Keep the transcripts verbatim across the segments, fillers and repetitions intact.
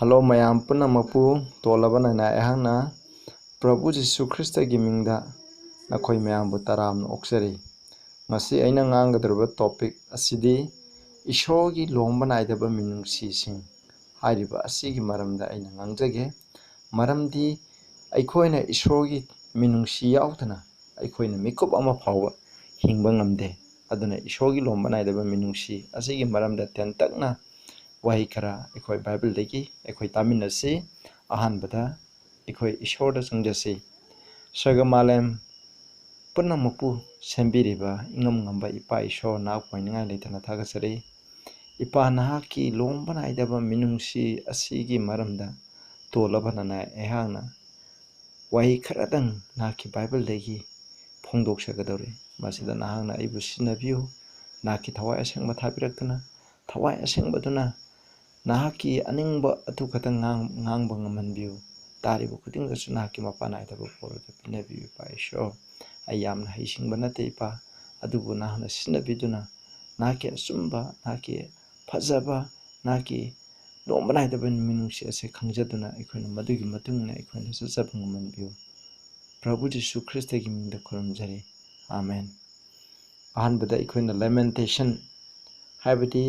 Hello ꯃꯌꯥꯝ ꯄꯨꯝꯅꯃꯛꯄꯨ, ꯇꯣꯜꯂꯕ ꯅꯥꯏꯅ ꯑꯩꯍꯥꯛꯅ ꯄ꯭ꯔꯚꯨ ꯖꯤꯁꯨ ꯈ꯭ꯔꯤꯁꯇꯒꯤ ꯃꯤꯡꯗ ꯅꯈꯣꯏ ꯃꯌꯥꯝꯕꯨ ꯇꯔꯥꯝꯅ ꯑꯣꯛꯆꯔꯤ꯫ ꯉꯁꯤ ꯑꯩꯅ ꯉꯥꯡꯒꯗꯧꯔꯤꯕ ꯇꯣꯄꯤꯛ ꯑꯁꯤꯗꯤ ꯏꯁꯣꯔꯒꯤ ꯂꯣꯝꯕ ꯅꯥꯏꯗꯕ ꯃꯤꯅꯨꯡꯁꯤꯁꯤꯡ ꯍꯥꯏꯔꯤꯕ ꯑꯁꯤꯒꯤ ꯃꯔꯝꯗ ꯑꯩꯅ ꯉꯥꯡꯖꯒꯦ꯫ ꯃꯔꯝꯗꯤ ꯑꯩꯈꯣꯏꯅ ꯏꯁꯣꯔꯒꯤ ꯃꯤꯅꯨꯡꯁꯤ ꯌꯥꯎꯗꯅ ꯑꯩꯈꯣꯏꯅ ꯃꯤꯀꯨꯞ ꯑꯃ ꯐꯥꯎꯕ ꯍꯤꯡꯕ ꯉꯝꯗꯦ꯫ ꯑꯗꯨꯅ ꯏꯁꯣꯔꯒꯤ ꯂꯣꯝꯕ ꯅꯥꯏꯗꯕ ꯃꯤꯅꯨꯡꯁꯤ ꯑꯁꯤꯒꯤ ꯃꯔꯝꯗ ꯇꯦꯟꯇꯛꯅ ꯋꯥꯍꯩ ꯈꯔ ꯑꯩꯈꯣꯏ ꯕꯥꯏꯕꯜꯗꯒꯤ ꯑꯩꯈꯣꯏ ꯇꯥꯃꯤꯟꯅꯁꯤ꯫ ꯑꯍꯥꯟꯕꯗ ꯑꯩꯈꯣꯏ ꯏꯁꯣꯔꯗ ꯆꯪꯖꯁꯤ꯫ ꯁꯔꯒ ꯃꯥꯂꯦꯝ ꯄꯨꯝꯅꯃꯛꯄꯨ ꯁꯦꯝꯕꯤꯔꯤꯕ ꯏꯉꯝ ꯉꯝꯕ ꯏꯄꯥ ꯏꯁꯣꯔ, ꯅꯍꯥꯛꯄꯨ ꯍꯥꯏꯅꯤꯡꯉꯥꯏ ꯂꯩꯇꯅ ꯊꯥꯒꯠꯆꯔꯤ꯫ ꯏꯄꯥ, ꯅꯍꯥꯛꯀꯤ ꯂꯣꯝꯕ ꯅꯥꯏꯗꯕ ꯃꯤꯅꯨꯡꯁꯤ ꯑꯁꯤꯒꯤ ꯃꯔꯝꯗ ꯇꯣꯜꯂꯕ ꯅꯅꯥꯏ ꯑꯩꯍꯥꯛꯅ ꯋꯥꯍꯩ ꯈꯔꯗꯪ ꯅꯍꯥꯛꯀꯤ ꯕꯥꯏꯕꯜꯗꯒꯤ ꯐꯣꯡꯗꯣꯛꯆꯒꯗꯧꯔꯤ꯫ ꯃꯁꯤꯗ ꯅꯍꯥꯛꯅ ꯑꯩꯕꯨ ꯁꯤꯖꯤꯟꯅꯕꯤꯌꯨ꯫ ꯅꯍꯥꯛꯀꯤ ꯊꯋꯥꯏ ꯑꯁꯦꯡꯕ ꯊꯥꯕꯤꯔꯛꯇꯨꯅ, ꯊꯋꯥꯏ ꯑꯁꯦꯡꯕꯗꯨꯅ ꯅꯍꯥꯛꯀꯤ ꯑꯅꯤꯡꯕ ꯑꯗꯨ ꯈꯛꯇꯪ ꯉꯥꯡ-, ꯉꯥꯡꯕ ꯉꯝꯍꯟꯕꯤꯌꯨ꯫ ꯇꯥꯔꯤꯕ ꯈꯨꯗꯤꯡꯗꯁꯨ ꯅꯍꯥꯛꯀꯤ ꯃꯄꯥ ꯅꯥꯏꯗꯕ ꯄꯣꯔꯗꯨ ꯄꯤꯅꯕꯤꯌꯨ, ꯏꯄꯥ ꯏꯁꯣꯔ꯫ ꯑꯩ ꯌꯥꯝꯅ ꯍꯩꯁꯤꯡꯕ ꯅꯠꯇꯦ, ꯏꯄꯥ, ꯑꯗꯨꯕꯨ ꯅꯍꯥꯛꯅ ꯁꯤꯖꯤꯟꯅꯕꯤꯗꯨꯅ ꯅꯍꯥꯛꯀꯤ ꯑꯆꯨꯝꯕ, ꯅꯍꯥꯛꯀꯤ ꯐꯖꯕ, ꯅꯍꯥꯛꯀꯤ ꯂꯣꯝꯕ ꯅꯥꯏꯗꯕ ꯃꯤꯅꯨꯡꯁꯤ ꯑꯁꯤ ꯈꯪꯖꯗꯨꯅ ꯑꯩꯈꯣꯏꯅ ꯃꯗꯨꯒꯤ ꯃꯇꯨꯡ ꯏꯟꯅ ꯑꯩꯈꯣꯏꯅ ꯆꯠꯆꯕ ꯉꯝꯍꯟꯕꯤꯌꯨ꯫ ꯄ꯭ꯔꯚꯨ ꯖꯤꯁꯨ ꯈ꯭ꯔꯤꯁꯇꯒꯤ ꯃꯤꯡꯗ ꯈꯨꯔꯨꯝꯖꯔꯤ꯫ ꯑꯥꯃꯦꯟ꯫ ꯑꯍꯥꯟꯕꯗ ꯑꯩꯈꯣꯏꯅ Lamentation, ꯍꯥꯏꯕꯗꯤ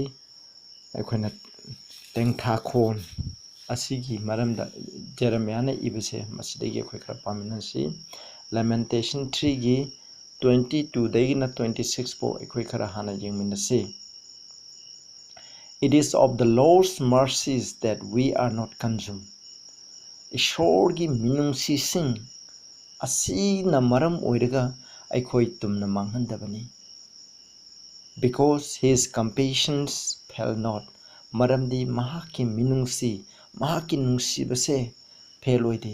ꯑꯩꯈꯣꯏꯅ ꯇꯦꯡꯊꯥꯈꯣꯜ ꯑꯁꯤꯒꯤ ꯃꯔꯝꯗ ꯖꯦꯔꯦꯃꯤꯌꯥꯅ ꯏꯕꯁꯦ, ꯃꯁꯤꯗꯒꯤ ꯑꯩꯈꯣꯏ ꯈꯔ ꯄꯥꯃꯤꯟꯅꯁꯤ꯫ Lamentation threeꯒꯤ twenty twoꯗꯒꯤꯅ twenty six ꯐꯥꯎ ꯑꯩꯈꯣꯏ ꯈꯔ ꯍꯥꯟꯅ ꯌꯦꯡꯃꯤꯟꯅꯁꯤ꯫ It is of the Lord's mercies that we are not consumed. ꯏꯁꯣꯔꯒꯤ ꯃꯤꯅꯨꯡꯁꯤꯁꯤꯡ ꯑꯁꯤꯅ ꯃꯔꯝ ꯑꯣꯏꯔꯒ ꯑꯩꯈꯣꯏ ꯇꯨꯝꯅ ꯃꯥꯡꯍꯟꯗꯕꯅꯤ꯫ Because his compassions fail not. ꯃꯔꯝꯗꯤ ꯃꯍꯥꯛꯀꯤ ꯃꯤꯅꯨꯡꯁꯤ, ꯃꯍꯥꯛꯀꯤ ꯅꯨꯡꯁꯤꯕꯁꯦ ꯐꯦꯜ ꯑꯣꯏꯗꯦ꯫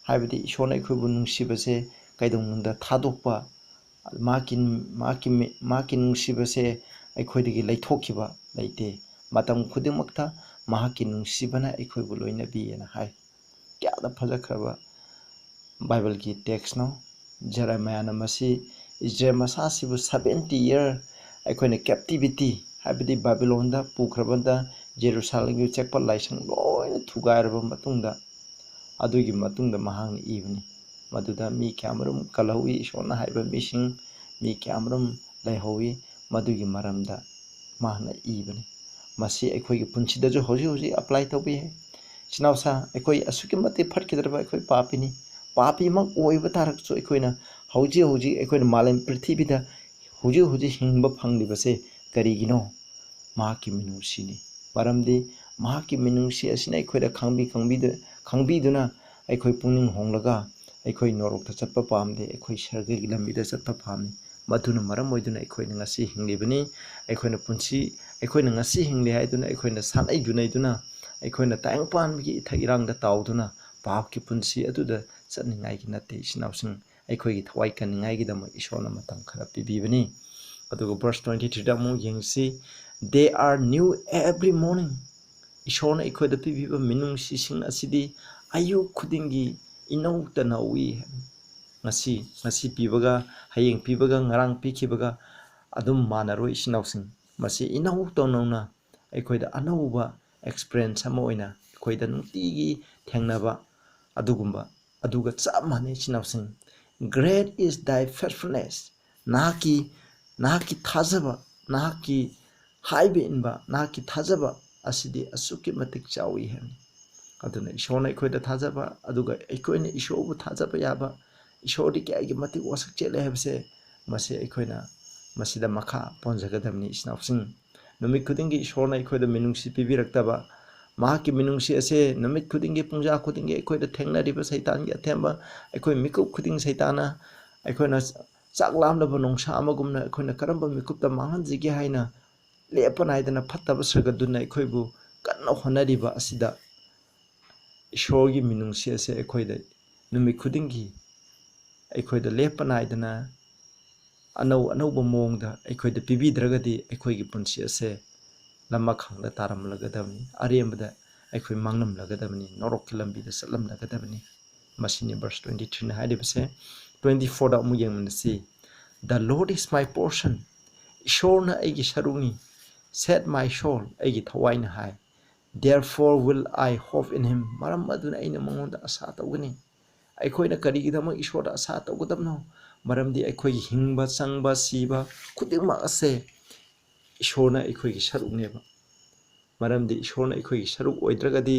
ꯍꯥꯏꯕꯗꯤ ꯏꯁꯣꯔꯅ ꯑꯩꯈꯣꯏꯕꯨ ꯅꯨꯡꯁꯤꯕꯁꯦ ꯀꯩꯗꯧꯅꯨꯡꯗ ꯊꯥꯗꯣꯛꯄ, ꯃꯍꯥꯛꯀꯤ, ꯃꯍꯥꯛꯀꯤ, ꯃꯍꯥꯛꯀꯤ ꯅꯨꯡꯁꯤꯕꯁꯦ ꯑꯩꯈꯣꯏꯗꯒꯤ ꯂꯩꯊꯣꯛꯈꯤꯕ ꯂꯩꯇꯦ꯫ ꯃꯇꯝ ꯈꯨꯗꯤꯡꯃꯛꯇ ꯃꯍꯥꯛꯀꯤ ꯅꯨꯡꯁꯤꯕꯅ ꯑꯩꯈꯣꯏꯕꯨ ꯂꯣꯏꯅꯕꯤꯌꯦꯅ ꯍꯥꯏ꯫ ꯀꯌꯥꯗ ꯐꯖꯈ꯭ꯔꯕ ꯕꯥꯏꯕꯜꯒꯤ ꯇꯦꯛꯁꯅꯣ! ꯖꯦꯔꯦꯃꯤꯌꯥꯅ ꯃꯁꯤ ꯏꯖꯔꯦꯜ ꯃꯆꯥꯁꯤꯕꯨ seventy year ꯑꯩꯈꯣꯏꯅ captivity, ꯍꯥꯏꯕꯗꯤ ꯕꯥꯕꯤꯂꯣꯟꯗ ꯄꯨꯈ꯭ꯔꯕꯗ ꯖꯦꯔꯨꯁꯥꯂꯦꯝꯒꯤ ꯆꯦꯛꯄꯜ ꯂꯥꯏꯁꯪ ꯂꯣꯏꯅ ꯊꯨꯒꯥꯏꯔꯕ ꯃꯇꯨꯡꯗ, ꯑꯗꯨꯒꯤ ꯃꯇꯨꯡꯗ ꯃꯍꯥꯛꯅ ꯏꯕꯅꯤ꯫ ꯃꯗꯨꯗ ꯃꯤ ꯀꯌꯥꯃꯔꯨꯝ ꯀꯜꯍꯧꯏ, ꯏꯁꯣꯔꯅ ꯍꯥꯏꯕ ꯃꯤꯁꯤꯡ ꯃꯤ ꯀꯌꯥꯃꯔꯨꯝ ꯂꯩꯍꯧꯏ꯫ ꯃꯗꯨꯒꯤ ꯃꯔꯝꯗ ꯃꯍꯥꯛꯅ ꯏꯕꯅꯤ꯫ ꯃꯁꯤ ꯑꯩꯈꯣꯏꯒꯤ ꯄꯨꯟꯁꯤꯗꯁꯨ ꯍꯧꯖꯤꯛ ꯍꯧꯖꯤꯛ apply ꯇꯧꯕ ꯌꯥꯏ꯫ ꯏꯆꯤꯟ ꯏꯅꯥꯎꯁꯥ, ꯑꯩꯈꯣꯏ ꯑꯁꯨꯛꯀꯤ ꯃꯇꯤꯛ ꯐꯠꯈꯤꯗ꯭ꯔꯕ ꯑꯩꯈꯣꯏ ꯄꯥꯄꯤꯅꯤ꯫ ꯄꯥꯄꯤꯃꯛ ꯑꯣꯏꯕ ꯇꯥꯔꯒꯁꯨ ꯑꯩꯈꯣꯏꯅ ꯍꯧꯖꯤꯛ ꯍꯧꯖꯤꯛ ꯑꯩꯈꯣꯏꯅ ꯃꯥꯂꯦꯝ ꯄ꯭ꯔꯤꯊꯤꯕꯤꯗ ꯍꯧꯖꯤꯛ ꯍꯧꯖꯤꯛ ꯍꯤꯡꯕ ꯐꯪꯂꯤꯕꯁꯦ ꯀꯔꯤꯒꯤꯅꯣ? ꯃꯍꯥꯛꯀꯤ ꯃꯤꯅꯨꯡꯁꯤꯅꯤ꯫ ꯃꯔꯝꯗꯤ ꯃꯍꯥꯛꯀꯤ ꯃꯤꯅꯨꯡꯁꯤ ꯑꯁꯤꯅ ꯑꯩꯈꯣꯏꯗ ꯈꯪꯕꯤ-, ꯈꯪꯕꯤꯗ-, ꯈꯪꯕꯤꯗꯨꯅ ꯑꯩꯈꯣꯏ ꯄꯨꯛꯅꯤꯡ ꯍꯣꯡꯂꯒ ꯑꯩꯈꯣꯏ ꯅꯣꯔꯣꯛꯇ ꯆꯠꯄ ꯄꯥꯝꯗꯦ, ꯑꯩꯈꯣꯏ ꯁꯔꯒꯒꯤ ꯂꯝꯕꯤꯗ ꯆꯠꯄ ꯄꯥꯝꯃꯤ꯫ ꯃꯗꯨꯅ ꯃꯔꯝ ꯑꯣꯏꯗꯨꯅ ꯑꯩꯈꯣꯏꯅ ꯉꯁꯤ ꯍꯤꯡꯂꯤꯕꯅꯤ꯫ ꯑꯩꯈꯣꯏꯅ ꯄꯨꯟꯁꯤ, ꯑꯩꯈꯣꯏꯅ ꯉꯁꯤ ꯍꯤꯡꯂꯤ ꯍꯥꯏꯗꯨꯅ ꯑꯩꯈꯣꯏꯅ ꯁꯥꯟꯅꯩ ꯌꯨꯅꯩꯗꯨꯅ, ꯑꯩꯈꯣꯏꯅ ꯇꯥꯏꯕꯪꯄꯥꯟꯕꯒꯤ ꯏꯊꯛ ꯏꯔꯥꯡꯗ ꯇꯥꯎꯗꯨꯅ ꯄꯥꯞꯀꯤ ꯄꯨꯟꯁꯤ ꯑꯗꯨꯗ ꯆꯠꯅꯤꯡꯉꯥꯏꯒꯤ ꯅꯠꯇꯦ, ꯏꯆꯤꯟ ꯏꯅꯥꯎꯁꯤꯡ꯫ ꯑꯩꯈꯣꯏꯒꯤ ꯊꯋꯥꯏ ꯀꯟꯅꯤꯡꯉꯥꯏꯒꯤꯗꯃꯛ ꯏꯁꯣꯔꯅ ꯃꯇꯝ ꯈꯔ ꯄꯤꯕꯤꯕꯅꯤ꯫ ꯑꯗꯨꯒ verse twenty threeꯗ ꯑꯃꯨꯛ ꯌꯦꯡꯁꯤ, "They are new every morning." ꯏꯁꯣꯔꯅ ꯑꯩꯈꯣꯏꯗ ꯄꯤꯕꯤꯕ ꯃꯤꯅꯨꯡꯁꯤꯁꯤꯡ ꯑꯁꯤꯗꯤ ꯑꯌꯨꯛ ꯈꯨꯗꯤꯡꯒꯤ ꯏꯅꯧꯇ ꯅꯧꯏ꯫ ꯉꯁꯤ, ꯉꯁꯤ ꯄꯤꯕꯒ, ꯍꯌꯦꯡ ꯄꯤꯕꯒ, ꯉꯔꯥꯡ ꯄꯤꯈꯤꯕꯒ ꯑꯗꯨꯝ ꯃꯥꯟꯅꯔꯣꯏ, ꯏꯆꯤꯟ ꯏꯅꯥꯎꯁꯤꯡ꯫ ꯃꯁꯤ ꯏꯅꯧ ꯇꯧꯅꯧꯅ ꯑꯩꯈꯣꯏꯗ ꯑꯅꯧꯕ experience ꯑꯃ ꯑꯣꯏꯅ ꯑꯩꯈꯣꯏꯗ ꯅꯨꯡꯇꯤꯒꯤ ꯊꯦꯡꯅꯕ ꯑꯗꯨꯒꯨꯝꯕ, ꯑꯗꯨꯒ ꯆꯞ ꯃꯥꯟꯅꯩ, ꯏꯆꯤꯟ ꯏꯅꯥꯎꯁꯤꯡ꯫ "Great is thy faithfulness." ꯅꯍꯥꯛꯀꯤ, ꯅꯍꯥꯛꯀꯤ ꯊꯥꯖꯕ, ꯅꯍꯥꯛꯀꯤ ꯍꯥꯏꯕ ꯏꯟꯕ, ꯅꯍꯥꯛꯀꯤ ꯊꯥꯖꯕ ꯑꯁꯤꯗꯤ ꯑꯁꯨꯛꯀꯤ ꯃꯇꯤꯛ ꯆꯥꯎꯏ ꯍꯥꯏꯕꯅꯤ꯫ ꯑꯗꯨꯅ ꯏꯁꯣꯔꯅ ꯑꯩꯈꯣꯏꯗ ꯊꯥꯖꯕ, ꯑꯗꯨꯒ ꯑꯩꯈꯣꯏꯅ ꯏꯁꯣꯔꯕꯨ ꯊꯥꯖꯕ ꯌꯥꯕ, ꯏꯁꯣꯔꯗꯤ ꯀꯌꯥꯒꯤ ꯃꯇꯤꯛ ꯋꯥꯁꯛ ꯆꯦꯠꯂꯦ ꯍꯥꯏꯕꯁꯦ, ꯃꯁꯤ ꯑꯩꯈꯣꯏꯅ ꯃꯁꯤꯗ ꯃꯈꯥ ꯄꯣꯟꯖꯒꯗꯕꯅꯤ, ꯏꯆꯤꯟ ꯏꯅꯥꯎꯁꯤꯡ꯫ ꯅꯨꯃꯤꯠ ꯈꯨꯗꯤꯡꯒꯤ ꯏꯁꯣꯔꯅ ꯑꯩꯈꯣꯏꯗ ꯃꯤꯅꯨꯡꯁꯤ ꯄꯤꯕꯤꯔꯛꯇꯕ, ꯃꯍꯥꯛꯀꯤ ꯃꯤꯅꯨꯡꯁꯤ ꯑꯁꯦ ꯅꯨꯃꯤꯠ ꯈꯨꯗꯤꯡꯒꯤ, ꯄꯨꯡꯖꯥ ꯈꯨꯗꯤꯡꯒꯤ ꯑꯩꯈꯣꯏꯗ ꯊꯦꯡꯅꯔꯤꯕ ꯁꯩꯇꯥꯟꯒꯤ ꯑꯊꯦꯝꯕ, ꯑꯩꯈꯣꯏ ꯃꯤꯀꯨꯞ ꯈꯨꯗꯤꯡ ꯁꯩꯇꯥꯟꯅ ꯑꯩꯈꯣꯏꯅ ꯆꯥꯛ ꯂꯥꯝꯂꯕ ꯅꯣꯡꯁꯥ ꯑꯃꯒꯨꯝꯅ ꯑꯩꯈꯣꯏꯅ ꯀꯔꯝꯕ ꯃꯤꯀꯨꯞꯇ ꯃꯥꯡꯍꯟꯁꯤꯒꯦ ꯍꯥꯏꯅ ꯂꯦꯞꯄ ꯅꯥꯏꯗꯅ ꯐꯠꯇꯕ ꯁꯥꯒꯠꯇꯨꯅ ꯑꯩꯈꯣꯏꯕꯨ ꯀꯟꯅ ꯍꯣꯠꯅꯔꯤꯕ ꯑꯁꯤꯗ, ꯏꯁꯣꯔꯒꯤ ꯃꯤꯅꯨꯡꯁꯤ ꯑꯁꯦ ꯑꯩꯈꯣꯏꯗ ꯅꯨꯃꯤꯠ ꯈꯨꯗꯤꯡꯒꯤ ꯑꯩꯈꯣꯏꯗ ꯂꯦꯞꯄ ꯅꯥꯏꯗꯅ ꯑꯅꯧ ꯑꯅꯧꯕ ꯃꯑꯣꯡꯗ ꯑꯩꯈꯣꯏꯗ ꯄꯤꯕꯤꯗ꯭ꯔꯒꯗꯤ ꯑꯩꯈꯣꯏꯒꯤ ꯄꯨꯟꯁꯤ ꯑꯁꯦ ꯂꯃꯈꯥꯡꯗ ꯇꯥꯔꯝꯂꯒꯗꯕꯅꯤ, ꯑꯔꯦꯝꯕꯗ ꯑꯩꯈꯣꯏ ꯃꯥꯡꯂꯝꯂꯒꯗꯕꯅꯤ, ꯅꯣꯔꯣꯛꯀꯤ ꯂꯝꯕꯤꯗ ꯆꯠꯂꯝꯂꯒꯗꯕꯅꯤ꯫ ꯃꯁꯤꯅꯤ verse twenty threeꯅ ꯍꯥꯏꯔꯤꯕꯁꯦ꯫ Twenty fourꯗ ꯑꯃꯨꯛ ꯌꯦꯡꯃꯤꯟꯅꯁꯤ꯫ "The Lord is my portion." ꯏꯁꯣꯔꯅ ꯑꯩꯒꯤ ꯁꯔꯨꯛꯅꯤ꯫ Said my soul, ꯑꯩꯒꯤ ꯊꯋꯥꯏꯅ ꯍꯥꯏ, therefore will I hope in him, ꯃꯔꯝ ꯑꯗꯨꯅ ꯑꯩꯅ ꯃꯉꯣꯟꯗ ꯑꯁꯥ ꯇꯧꯒꯅꯤ꯫ ꯑꯩꯈꯣꯏꯅ ꯀꯔꯤꯒꯤꯗꯃꯛ ꯏꯁꯣꯔꯗ ꯑꯁꯥ ꯇꯧꯒꯗꯕꯅꯣ? ꯃꯔꯝꯗꯤ ꯑꯩꯈꯣꯏꯒꯤ ꯍꯤꯡꯕ, ꯆꯪꯕ, ꯁꯤꯕ ꯈꯨꯗꯤꯡꯃꯛ ꯑꯁꯦ ꯏꯁꯣꯔꯅ ꯑꯩꯈꯣꯏꯒꯤ ꯁꯔꯨꯛꯅꯦꯕ꯫ ꯃꯔꯝꯗꯤ ꯏꯁꯣꯔꯅ ꯑꯩꯈꯣꯏꯒꯤ ꯁꯔꯨꯛ ꯑꯣꯏꯗ꯭ꯔꯒꯗꯤ,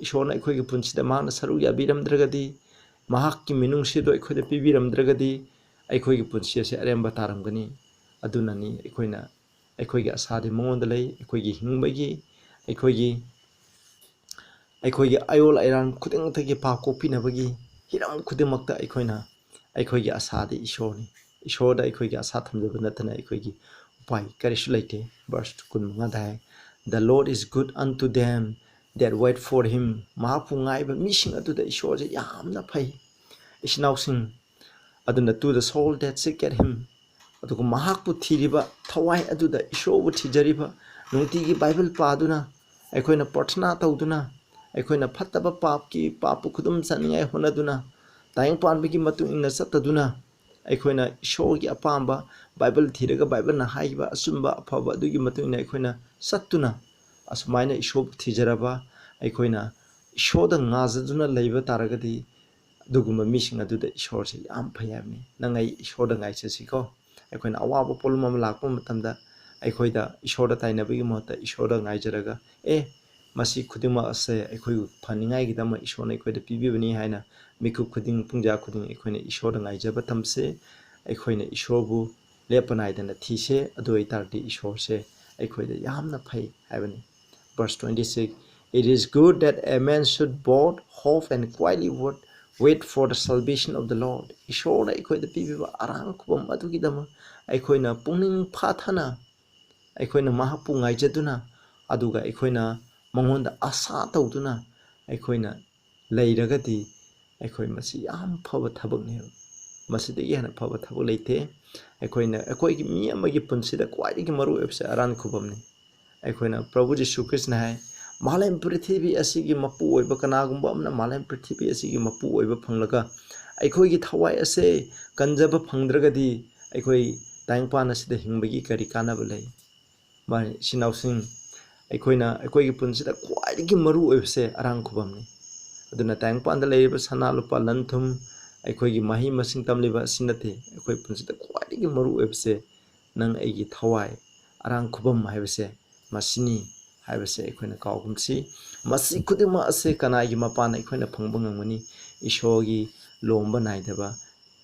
ꯏꯁꯣꯔꯅ ꯑꯩꯈꯣꯏꯒꯤ ꯄꯨꯟꯁꯤꯗ ꯃꯍꯥꯛꯅ ꯁꯔꯨꯛ ꯌꯥꯕꯤꯔꯝꯗ꯭ꯔꯒꯗꯤ, ꯃꯍꯥꯛꯀꯤ ꯃꯤꯅꯨꯡꯁꯤꯗꯣ ꯑꯩꯈꯣꯏꯗ ꯄꯤꯕꯤꯔꯝꯗ꯭ꯔꯒꯗꯤ, ꯑꯩꯈꯣꯏꯒꯤ ꯄꯨꯟꯁꯤ ꯑꯁꯦ ꯑꯔꯦꯝꯕ ꯇꯥꯔꯝꯒꯅꯤ꯫ ꯑꯗꯨꯅꯅꯤ ꯑꯩꯈꯣꯏꯅ ꯑꯩꯈꯣꯏꯒꯤ ꯑꯁꯥꯗꯤ ꯃꯉꯣꯟꯗ ꯂꯩ꯫ ꯑꯩꯈꯣꯏꯒꯤ ꯍꯤꯡꯕꯒꯤ, ꯑꯩꯈꯣꯏꯒꯤ, ꯑꯩꯈꯣꯏꯒꯤ ꯑꯌꯣꯜ ꯑꯌꯥꯔꯥꯡ ꯈꯨꯗꯤꯡꯃꯛꯇꯒꯤ ꯄꯥꯞ ꯀꯣꯛꯄꯤꯅꯕꯒꯤ ꯍꯤꯔꯝ ꯈꯨꯗꯤꯡꯃꯛꯇ ꯑꯩꯈꯣꯏꯅ, ꯑꯩꯈꯣꯏꯒꯤ ꯑꯁꯥꯗꯤ ꯏꯁꯣꯔꯅꯤ꯫ ꯏꯁꯣꯔꯗ ꯑꯩꯈꯣꯏꯒꯤ ꯑꯁꯥ ꯊꯝꯖꯕ ꯅꯠꯇꯅ ꯑꯩꯈꯣꯏꯒꯤ ꯎꯄꯥꯏ ꯀꯔꯤꯁꯨ ꯂꯩꯇꯦ꯫ Verse ꯀꯨꯟꯃꯉꯥꯗ high, "The Lord is good unto them that wait for him." ꯃꯍꯥꯛꯄꯨ ꯉꯥꯏꯕ ꯃꯤꯁꯤꯡ ꯑꯗꯨꯗ ꯏꯁꯣꯔꯁꯦ ꯌꯥꯝꯅ ꯐꯩ꯫ ꯏꯆꯤꯟ ꯏꯅꯥꯎꯁꯤꯡ, ꯑꯗꯨꯅ "To the soul that seeketh him," ꯑꯗꯨꯒ ꯃꯍꯥꯛꯄꯨ ꯊꯤꯔꯤꯕ ꯊꯋꯥꯏ ꯑꯗꯨꯗ, ꯏꯁꯣꯔꯕꯨ ꯊꯤꯖꯔꯤꯕ, ꯅꯨꯡꯇꯤꯒꯤ ꯕꯥꯏꯕꯜ ꯄꯥꯗꯨꯅ, ꯑꯩꯈꯣꯏꯅ ꯄ꯭ꯔꯊꯅꯥ ꯇꯧꯗꯨꯅ, ꯑꯩꯈꯣꯏꯅ ꯐꯠꯇꯕ ꯄꯥꯞꯀꯤ, ꯄꯥꯞꯄꯨ ꯈꯨꯗꯨꯝ ꯆꯟꯅꯤꯡꯉꯥꯏ ꯍꯣꯠꯅꯗꯨꯅ, ꯇꯥꯏꯕꯪꯄꯥꯟꯕꯒꯤ ꯃꯇꯨꯡ ꯏꯟꯅ ꯆꯠꯇꯗꯨꯅ, ꯑꯩꯈꯣꯏꯅ ꯏꯁꯣꯔꯒꯤ ꯑꯄꯥꯝꯕ ꯕꯥꯏꯕꯜ ꯊꯤꯔꯒ ꯕꯥꯏꯕꯜꯅ ꯍꯥꯏꯈꯤꯕ ꯑꯆꯨꯝꯕ ꯑꯐꯕ ꯑꯗꯨꯒꯤ ꯃꯇꯨꯡ ꯏꯟꯅ ꯑꯩꯈꯣꯏꯅ ꯆꯠꯇꯨꯅ, ꯑꯁꯨꯃꯥꯏꯅ ꯏꯁꯣꯔꯕꯨ ꯊꯤꯖꯔꯕ, ꯑꯩꯈꯣꯏꯅ ꯏꯁꯣꯔꯗ ꯉꯥꯖꯗꯨꯅ ꯂꯩꯕ ꯇꯥꯔꯒꯗꯤ, ꯑꯗꯨꯒꯨꯝꯕ ꯃꯤꯁꯤꯡ ꯑꯗꯨꯗ ꯏꯁꯣꯔꯁꯦ ꯌꯥꯝ ꯐꯩ ꯍꯥꯏꯕꯅꯤ꯫ ꯅꯪ ꯑꯩ ꯏꯁꯣꯔꯗ ꯉꯥꯏꯖꯁꯤꯀꯣ꯫ ꯑꯩꯈꯣꯏꯅ ꯑꯋꯥꯕ ꯄꯣꯠꯂꯨꯝ ꯑꯃ ꯂꯥꯛꯄ ꯃꯇꯝꯗ ꯑꯩꯈꯣꯏꯗ ꯏꯁꯣꯔꯗ ꯇꯥꯏꯅꯕꯒꯤ ꯃꯍꯨꯠꯇ ꯏꯁꯣꯔꯗ ꯉꯥꯏꯖꯔꯒ, "ꯑꯦ, ꯃꯁꯤ ꯈꯨꯗꯤꯡꯃꯛ ꯑꯁꯦ ꯑꯩꯈꯣꯏꯕꯨ ꯐꯅꯤꯡꯉꯥꯏꯒꯤꯗꯃꯛ ꯏꯁꯣꯔꯅ ꯑꯩꯈꯣꯏꯗ ꯄꯤꯕꯤꯕꯅꯤ" ꯍꯥꯏꯅ ꯃꯤꯀꯨꯞ ꯈꯨꯗꯤꯡ, ꯄꯨꯡꯖꯥ ꯈꯨꯗꯤꯡ ꯑꯩꯈꯣꯏꯅ ꯏꯁꯣꯔꯗ ꯉꯥꯏꯖꯕ ꯇꯝꯁꯦ꯫ ꯑꯩꯈꯣꯏꯅ ꯏꯁꯣꯔꯕꯨ ꯂꯦꯞꯄ ꯅꯥꯏꯗꯅ ꯊꯤꯁꯦ꯫ ꯑꯗꯨ ꯑꯣꯏꯇꯥꯔꯗꯤ ꯏꯁꯣꯔꯁꯦ ꯑꯩꯈꯣꯏꯗ ꯌꯥꯝꯅ ꯐꯩ ꯍꯥꯏꯕꯅꯤ꯫ Verse twenty-six, "It is good that a man should both hope and quietly wait, wait for the salvation of the Lord." ꯏꯁꯣꯔꯅ ꯑꯩꯈꯣꯏꯗ ꯄꯤꯕꯤꯕ ꯑꯔꯥꯡ ꯈꯨꯕꯝ ꯑꯗꯨꯒꯤꯗꯃꯛ ꯑꯩꯈꯣꯏꯅ ꯄꯨꯛꯅꯤꯡ ꯐꯥꯊꯅ ꯑꯩꯈꯣꯏꯅ ꯃꯍꯥꯛꯄꯨ ꯉꯥꯏꯖꯗꯨꯅ, ꯑꯗꯨꯒ ꯑꯩꯈꯣꯏꯅ ꯃꯉꯣꯟꯗ ꯑꯁꯥ ꯇꯧꯗꯨꯅ ꯑꯩꯈꯣꯏꯅ ꯂꯩꯔꯒꯗꯤ, ꯑꯩꯈꯣꯏ ꯃꯁꯤ ꯌꯥꯝ ꯐꯕ ꯊꯕꯛꯅꯦꯕ꯫ ꯃꯁꯤꯗꯒꯤ ꯍꯦꯟꯅ ꯐꯕ ꯊꯕꯛ ꯂꯩꯇꯦ꯫ ꯑꯩꯈꯣꯏꯅ, ꯑꯩꯈꯣꯏꯒꯤ ꯃꯤ ꯑꯃꯒꯤ ꯄꯨꯟꯁꯤꯗ ꯈ꯭ꯋꯥꯏꯗꯒꯤ ꯃꯔꯨ ꯑꯣꯏꯕꯁꯦ ꯑꯔꯥꯟ ꯈꯨꯕꯝꯅꯤ꯫ ꯑꯩꯈꯣꯏꯅ, ꯄ꯭ꯔꯚꯨ ꯖꯤꯁꯨ ꯈ꯭ꯔꯤꯁꯅ ꯍꯥꯏ, ꯃꯥꯂꯦꯝ ꯄ꯭ꯔꯤꯊꯤꯕꯤ ꯑꯁꯤꯒꯤ ꯃꯄꯨ ꯑꯣꯏꯕ ꯀꯅꯥꯒꯨꯝꯕ ꯑꯃꯅ ꯃꯥꯂꯦꯝ ꯄ꯭ꯔꯤꯊꯤꯕꯤ ꯑꯁꯤꯒꯤ ꯃꯄꯨ ꯑꯣꯏꯕ ꯐꯪꯂꯒ ꯑꯩꯈꯣꯏꯒꯤ ꯊꯋꯥꯏ ꯑꯁꯦ ꯀꯟꯖꯕ ꯐꯪꯗ꯭ꯔꯒꯗꯤ ꯑꯩꯈꯣꯏ ꯇꯥꯏꯕꯪꯄꯥꯟ ꯑꯁꯤꯗ ꯍꯤꯡꯕꯒꯤ ꯀꯔꯤ ꯀꯥꯟꯅꯕ ꯂꯩ? ꯃꯥꯅꯤ, ꯏꯆꯤꯟ ꯏꯅꯥꯎꯁꯤꯡ, ꯑꯩꯈꯣꯏꯅ ꯑꯩꯈꯣꯏꯒꯤ ꯄꯨꯟꯁꯤꯗ ꯈ꯭ꯋꯥꯏꯗꯒꯤ ꯃꯔꯨ ꯑꯣꯏꯕꯁꯦ ꯑꯔꯥꯡ ꯈꯨꯕꯝꯅꯤ꯫ ꯑꯗꯨꯅ ꯇꯥꯏꯕꯪꯄꯥꯟꯗ ꯂꯩꯔꯤꯕ ꯁꯅꯥ ꯂꯨꯄꯥ ꯂꯟ ꯊꯨꯝ, ꯑꯩꯈꯣꯏꯒꯤ ꯃꯍꯩ ꯃꯁꯤꯡ ꯇꯝꯂꯤꯕ ꯑꯁꯤ ꯅꯠꯇꯦ꯫ ꯑꯩꯈꯣꯏ ꯄꯨꯟꯁꯤꯗ ꯈ꯭ꯋꯥꯏꯗꯒꯤ ꯃꯔꯨ ꯑꯣꯏꯕꯁꯦ ꯅꯪ ꯑꯩꯒꯤ ꯊꯋꯥꯏ, ꯑꯔꯥꯡ ꯈꯨꯕꯝ ꯍꯥꯏꯕꯁꯦ ꯃꯁꯤꯅꯤ ꯍꯥꯏꯕꯁꯦ ꯑꯩꯈꯣꯏꯅ ꯀꯥꯎꯒꯨꯝꯁꯤ꯫ ꯃꯁꯤ ꯈꯨꯗꯤꯡꯃꯛ ꯑꯁꯦ ꯀꯅꯥꯒꯤ ꯃꯄꯥꯟꯅ ꯑꯩꯈꯣꯏꯅ ꯐꯪꯕ ꯉꯝꯒꯅꯤ? ꯏꯁꯣꯔꯒꯤ ꯂꯣꯝꯕ ꯅꯥꯏꯗꯕ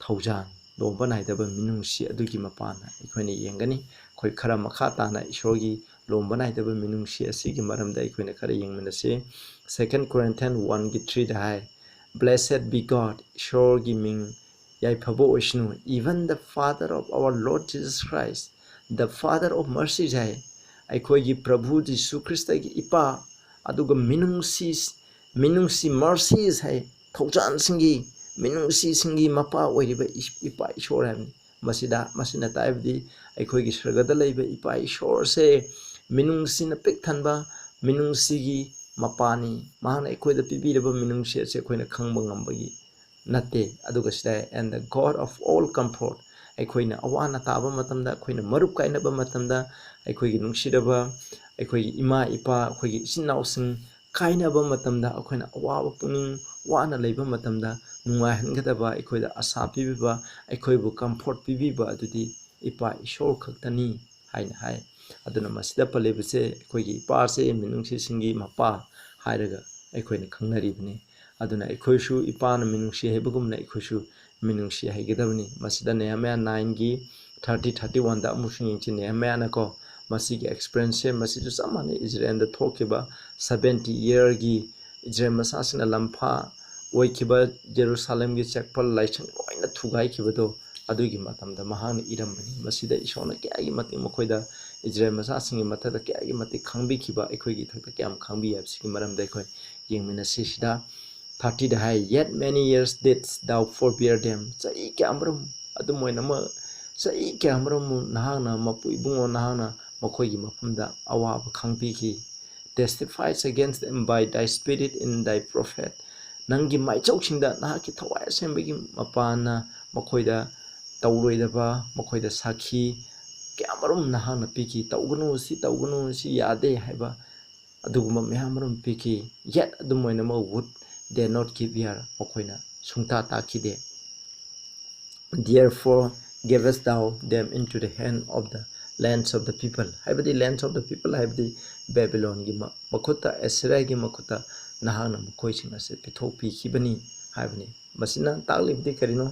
ꯊꯧꯖꯥꯜ, ꯂꯣꯝꯕ ꯅꯥꯏꯗꯕ ꯃꯤꯅꯨꯡꯁꯤ ꯑꯗꯨꯒꯤ ꯃꯄꯥꯟꯅ ꯑꯩꯈꯣꯏꯅ ꯌꯦꯡꯒꯅꯤ꯫ ꯑꯩꯈꯣꯏ ꯈꯔ ꯃꯈꯥ ꯇꯥꯅ ꯏꯁꯣꯔꯒꯤ ꯂꯣꯝꯕ ꯅꯥꯏꯗꯕ ꯃꯤꯅꯨꯡꯁꯤ ꯑꯁꯤꯒꯤ ꯃꯔꯝꯗ ꯑꯩꯈꯣꯏꯅ ꯈꯔ ꯌꯦꯡꯃꯤꯟꯅꯁꯤ꯫ Second Corinthians one ꯒꯤ three the high, "Blessed be God, ꯏꯁꯣꯔꯒꯤ ꯃꯤꯡ ꯌꯥꯏꯐꯕ ꯑꯣꯏꯁꯅꯨ, even the Father of our Lord Jesus Christ, the Father of mercies" ꯍꯥꯏ꯫ ꯑꯩꯈꯣꯏꯒꯤ ꯄ꯭ꯔꯚꯨ ꯖꯤꯁꯨ ꯈ꯭ꯔꯤꯁꯇꯒꯤ ꯏꯄꯥ, ꯑꯗꯨꯒ ꯃꯤꯅꯨꯡꯁꯤ, ꯃꯤꯅꯨꯡꯁꯤ, mercies ꯍꯥꯏ, ꯊꯧꯖꯥꯜꯁꯤꯡꯒꯤ, ꯃꯤꯅꯨꯡꯁꯤꯁꯤꯡꯒꯤ ꯃꯄꯥ ꯑꯣꯏꯔꯤꯕ ꯏ-, ꯏꯄꯥ ꯏꯁꯣꯔ ꯍꯥꯏꯕꯅꯤ꯫ ꯃꯁꯤꯗ, ꯃꯁꯤꯅ ꯇꯥꯛꯏꯕꯗꯤ ꯑꯩꯈꯣꯏꯒꯤ ꯁꯔꯒꯗ ꯂꯩꯕ ꯏꯄꯥ ꯏꯁꯣꯔꯁꯦ ꯃꯤꯅꯨꯡꯁꯤꯅ ꯄꯤꯛ ꯊꯟꯕ, ꯃꯤꯅꯨꯡꯁꯤꯒꯤ ꯃꯄꯥꯅꯤ꯫ ꯃꯍꯥꯛꯅ ꯑꯩꯈꯣꯏꯗ ꯄꯤꯕꯤꯔꯕ ꯃꯤꯅꯨꯡꯁꯤ ꯑꯁꯦ ꯑꯩꯈꯣꯏꯅ ꯈꯪꯕ ꯉꯝꯕꯒꯤ ꯅꯠꯇꯦ꯫ ꯑꯗꯨꯒ ꯁꯤꯗ, "And the God of all comfort", ꯑꯩꯈꯣꯏꯅ ꯑꯋꯥ ꯑꯅꯥ ꯇꯥꯕ ꯃꯇꯝꯗ, ꯑꯩꯈꯣꯏꯅ ꯃꯔꯨꯞ ꯀꯥꯏꯅꯕ ꯃꯇꯝꯗ, ꯑꯩꯈꯣꯏꯒꯤ ꯅꯨꯡꯁꯤꯔꯕ, ꯑꯩꯈꯣꯏꯒꯤ ꯏꯃꯥ ꯏꯄꯥ, ꯑꯩꯈꯣꯏꯒꯤ ꯏꯆꯤꯟ ꯏꯅꯥꯎꯁꯤꯡ ꯀꯥꯏꯅꯕ ꯃꯇꯝꯗ, ꯑꯩꯈꯣꯏꯅ ꯑꯋꯥꯕ ꯄꯨꯛꯅꯤꯡ ꯋꯥꯅ ꯂꯩꯕ ꯃꯇꯝꯗ ꯅꯨꯡꯉꯥꯏꯍꯟꯒꯗꯕ, ꯑꯩꯈꯣꯏꯗ ꯑꯁꯥ ꯄꯤꯕꯤꯕ, ꯑꯩꯈꯣꯏꯕꯨ comfort ꯄꯤꯕꯤꯕ ꯑꯗꯨꯗꯤ ꯏꯄꯥ ꯏꯁꯣꯔ ꯈꯛꯇꯅꯤ ꯍꯥꯏꯅ ꯍꯥꯏ꯫ ꯑꯗꯨꯅ ꯃꯁꯤꯗ ꯄꯜꯂꯤꯕꯁꯦ ꯑꯩꯈꯣꯏꯒꯤ ꯏꯄꯥꯁꯦ ꯃꯤꯅꯨꯡꯁꯤꯁꯤꯡꯒꯤ ꯃꯄꯥ ꯍꯥꯏꯔꯒ ꯑꯩꯈꯣꯏꯅ ꯈꯪꯅꯔꯤꯕꯅꯤ꯫ ꯑꯗꯨꯅ ꯑꯩꯈꯣꯏꯁꯨ ꯏꯄꯥꯅ ꯃꯤꯅꯨꯡꯁꯤ ꯍꯩꯕꯒꯨꯝꯅ ꯑꯩꯈꯣꯏꯁꯨ ꯃꯤꯅꯨꯡꯁꯤ ꯍꯩꯒꯗꯕꯅꯤ꯫ ꯃꯁꯤꯗ ꯅꯦꯍꯦꯃꯤꯌꯥ nine ꯒꯤ thirty, thirty one ꯗ ꯑꯃꯨꯛꯁꯨ ꯌꯦꯡꯁꯤ꯫ ꯅꯦꯍꯦꯃꯤꯌꯥꯅꯀꯣ, ꯃꯁꯤꯒꯤ experience ꯁꯦ, ꯃꯁꯤꯁꯨ ꯆꯞ ꯃꯥꯟꯅꯩ꯫ ꯏꯖꯔꯦꯜꯗ ꯊꯣꯛꯈꯤꯕ seventy year ꯒꯤ ꯏꯖꯔꯦꯜ ꯃꯆꯥꯁꯤꯡꯅ ꯂꯝꯐꯥ ꯑꯣꯏꯈꯤꯕ ꯖꯦꯔꯨꯁꯥꯂꯦꯝꯒꯤ ꯆꯦꯛꯄꯜ ꯂꯥꯏꯁꯪ ꯂꯣꯏꯅ ꯊꯨꯒꯥꯏꯈꯤꯕꯗꯣ, ꯑꯗꯨꯒꯤ ꯃꯇꯝꯗ ꯃꯍꯥꯛꯅ ꯏꯔꯝꯕꯅꯤ꯫ ꯃꯁꯤꯗ ꯏꯁꯣꯔꯅ ꯀꯌꯥꯒꯤ ꯃꯇꯤꯛ ꯃꯈꯣꯏꯗ, ꯏꯖꯔꯦꯜ ꯃꯆꯥꯁꯤꯡꯒꯤ ꯃꯊꯛꯇ ꯀꯌꯥꯒꯤ ꯃꯇꯤꯛ ꯈꯪꯕꯤꯈꯤꯕ, ꯑꯩꯈꯣꯏꯒꯤ ꯏꯊꯛꯇ ꯀꯌꯥꯝ ꯈꯪꯕꯤ ꯍꯥꯏꯕꯁꯤꯒꯤ ꯃꯔꯝꯗ ꯑꯩꯈꯣꯏ ꯌꯦꯡꯃꯤꯟꯅꯁꯤ꯫ ꯁꯤꯗ thirty ꯗ ꯍꯥꯏ, "Yet many years didst thou forbear them." ꯆꯍꯤ ꯀꯌꯥꯃꯔꯨꯝ, ꯑꯗꯨꯝ ꯑꯣꯏꯅꯃꯛ, ꯆꯍꯤ ꯀꯌꯥꯃꯔꯨꯝ ꯅꯍꯥꯛꯅ ꯃꯄꯨ ꯏꯕꯨꯡꯉꯣ, ꯅꯍꯥꯛꯅ ꯃꯈꯣꯏꯒꯤ ꯃꯐꯝꯗ ꯑꯋꯥꯕ ꯈꯪꯕꯤꯈꯤ꯫ "Testifies against them by thy spirit in thy prophet." ꯅꯪꯒꯤ ꯃꯥꯏꯆꯧꯁꯤꯡꯗ ꯅꯍꯥꯛꯀꯤ ꯊꯋꯥꯏ ꯑꯁꯦꯡꯕꯒꯤ ꯃꯄꯥꯟꯅ ꯃꯈꯣꯏꯗ ꯇꯧꯔꯣꯏꯗꯕ, ꯃꯈꯣꯏꯗ ꯁꯥꯈꯤ ꯀꯌꯥꯃꯔꯨꯝ ꯅꯍꯥꯛꯅ ꯄꯤꯈꯤ, "ꯇꯧꯒꯅꯨ, ꯁꯤ ꯇꯧꯒꯅꯨ, ꯁꯤ ꯌꯥꯗꯦ" ꯍꯥꯏꯕ ꯑꯗꯨꯒꯨꯝꯕ ꯃꯌꯥꯝ ꯑꯃ ꯄꯤꯈꯤ꯫ Yet ꯑꯗꯨꯝ ꯑꯣꯏꯅꯃꯛ would they not give ear, ꯃꯈꯣꯏꯅ ꯁꯨꯡꯇꯥ ꯇꯥꯈꯤꯗꯦ꯫ "Therefore gavest thou them into the hand of the lands of the people", ꯍꯥꯏꯕꯗꯤ lands of the people ꯍꯥꯏꯕꯗꯤ ꯕꯦꯕꯤꯂꯣꯟꯒꯤ ꯃ-, ꯃꯈꯨꯠꯇ, ꯑꯦꯁꯤꯔꯤꯌꯥꯒꯤ ꯃꯈꯨꯠꯇ ꯅꯍꯥꯛꯅ ꯃꯈꯣꯏꯁꯤꯡ ꯑꯁꯤ ꯄꯤꯊꯣꯛꯄꯤꯈꯤꯕꯅꯤ ꯍꯥꯏꯕꯅꯤ꯫ ꯃꯁꯤꯅ ꯇꯥꯛꯂꯤꯕꯗꯤ ꯀꯔꯤꯅꯣ?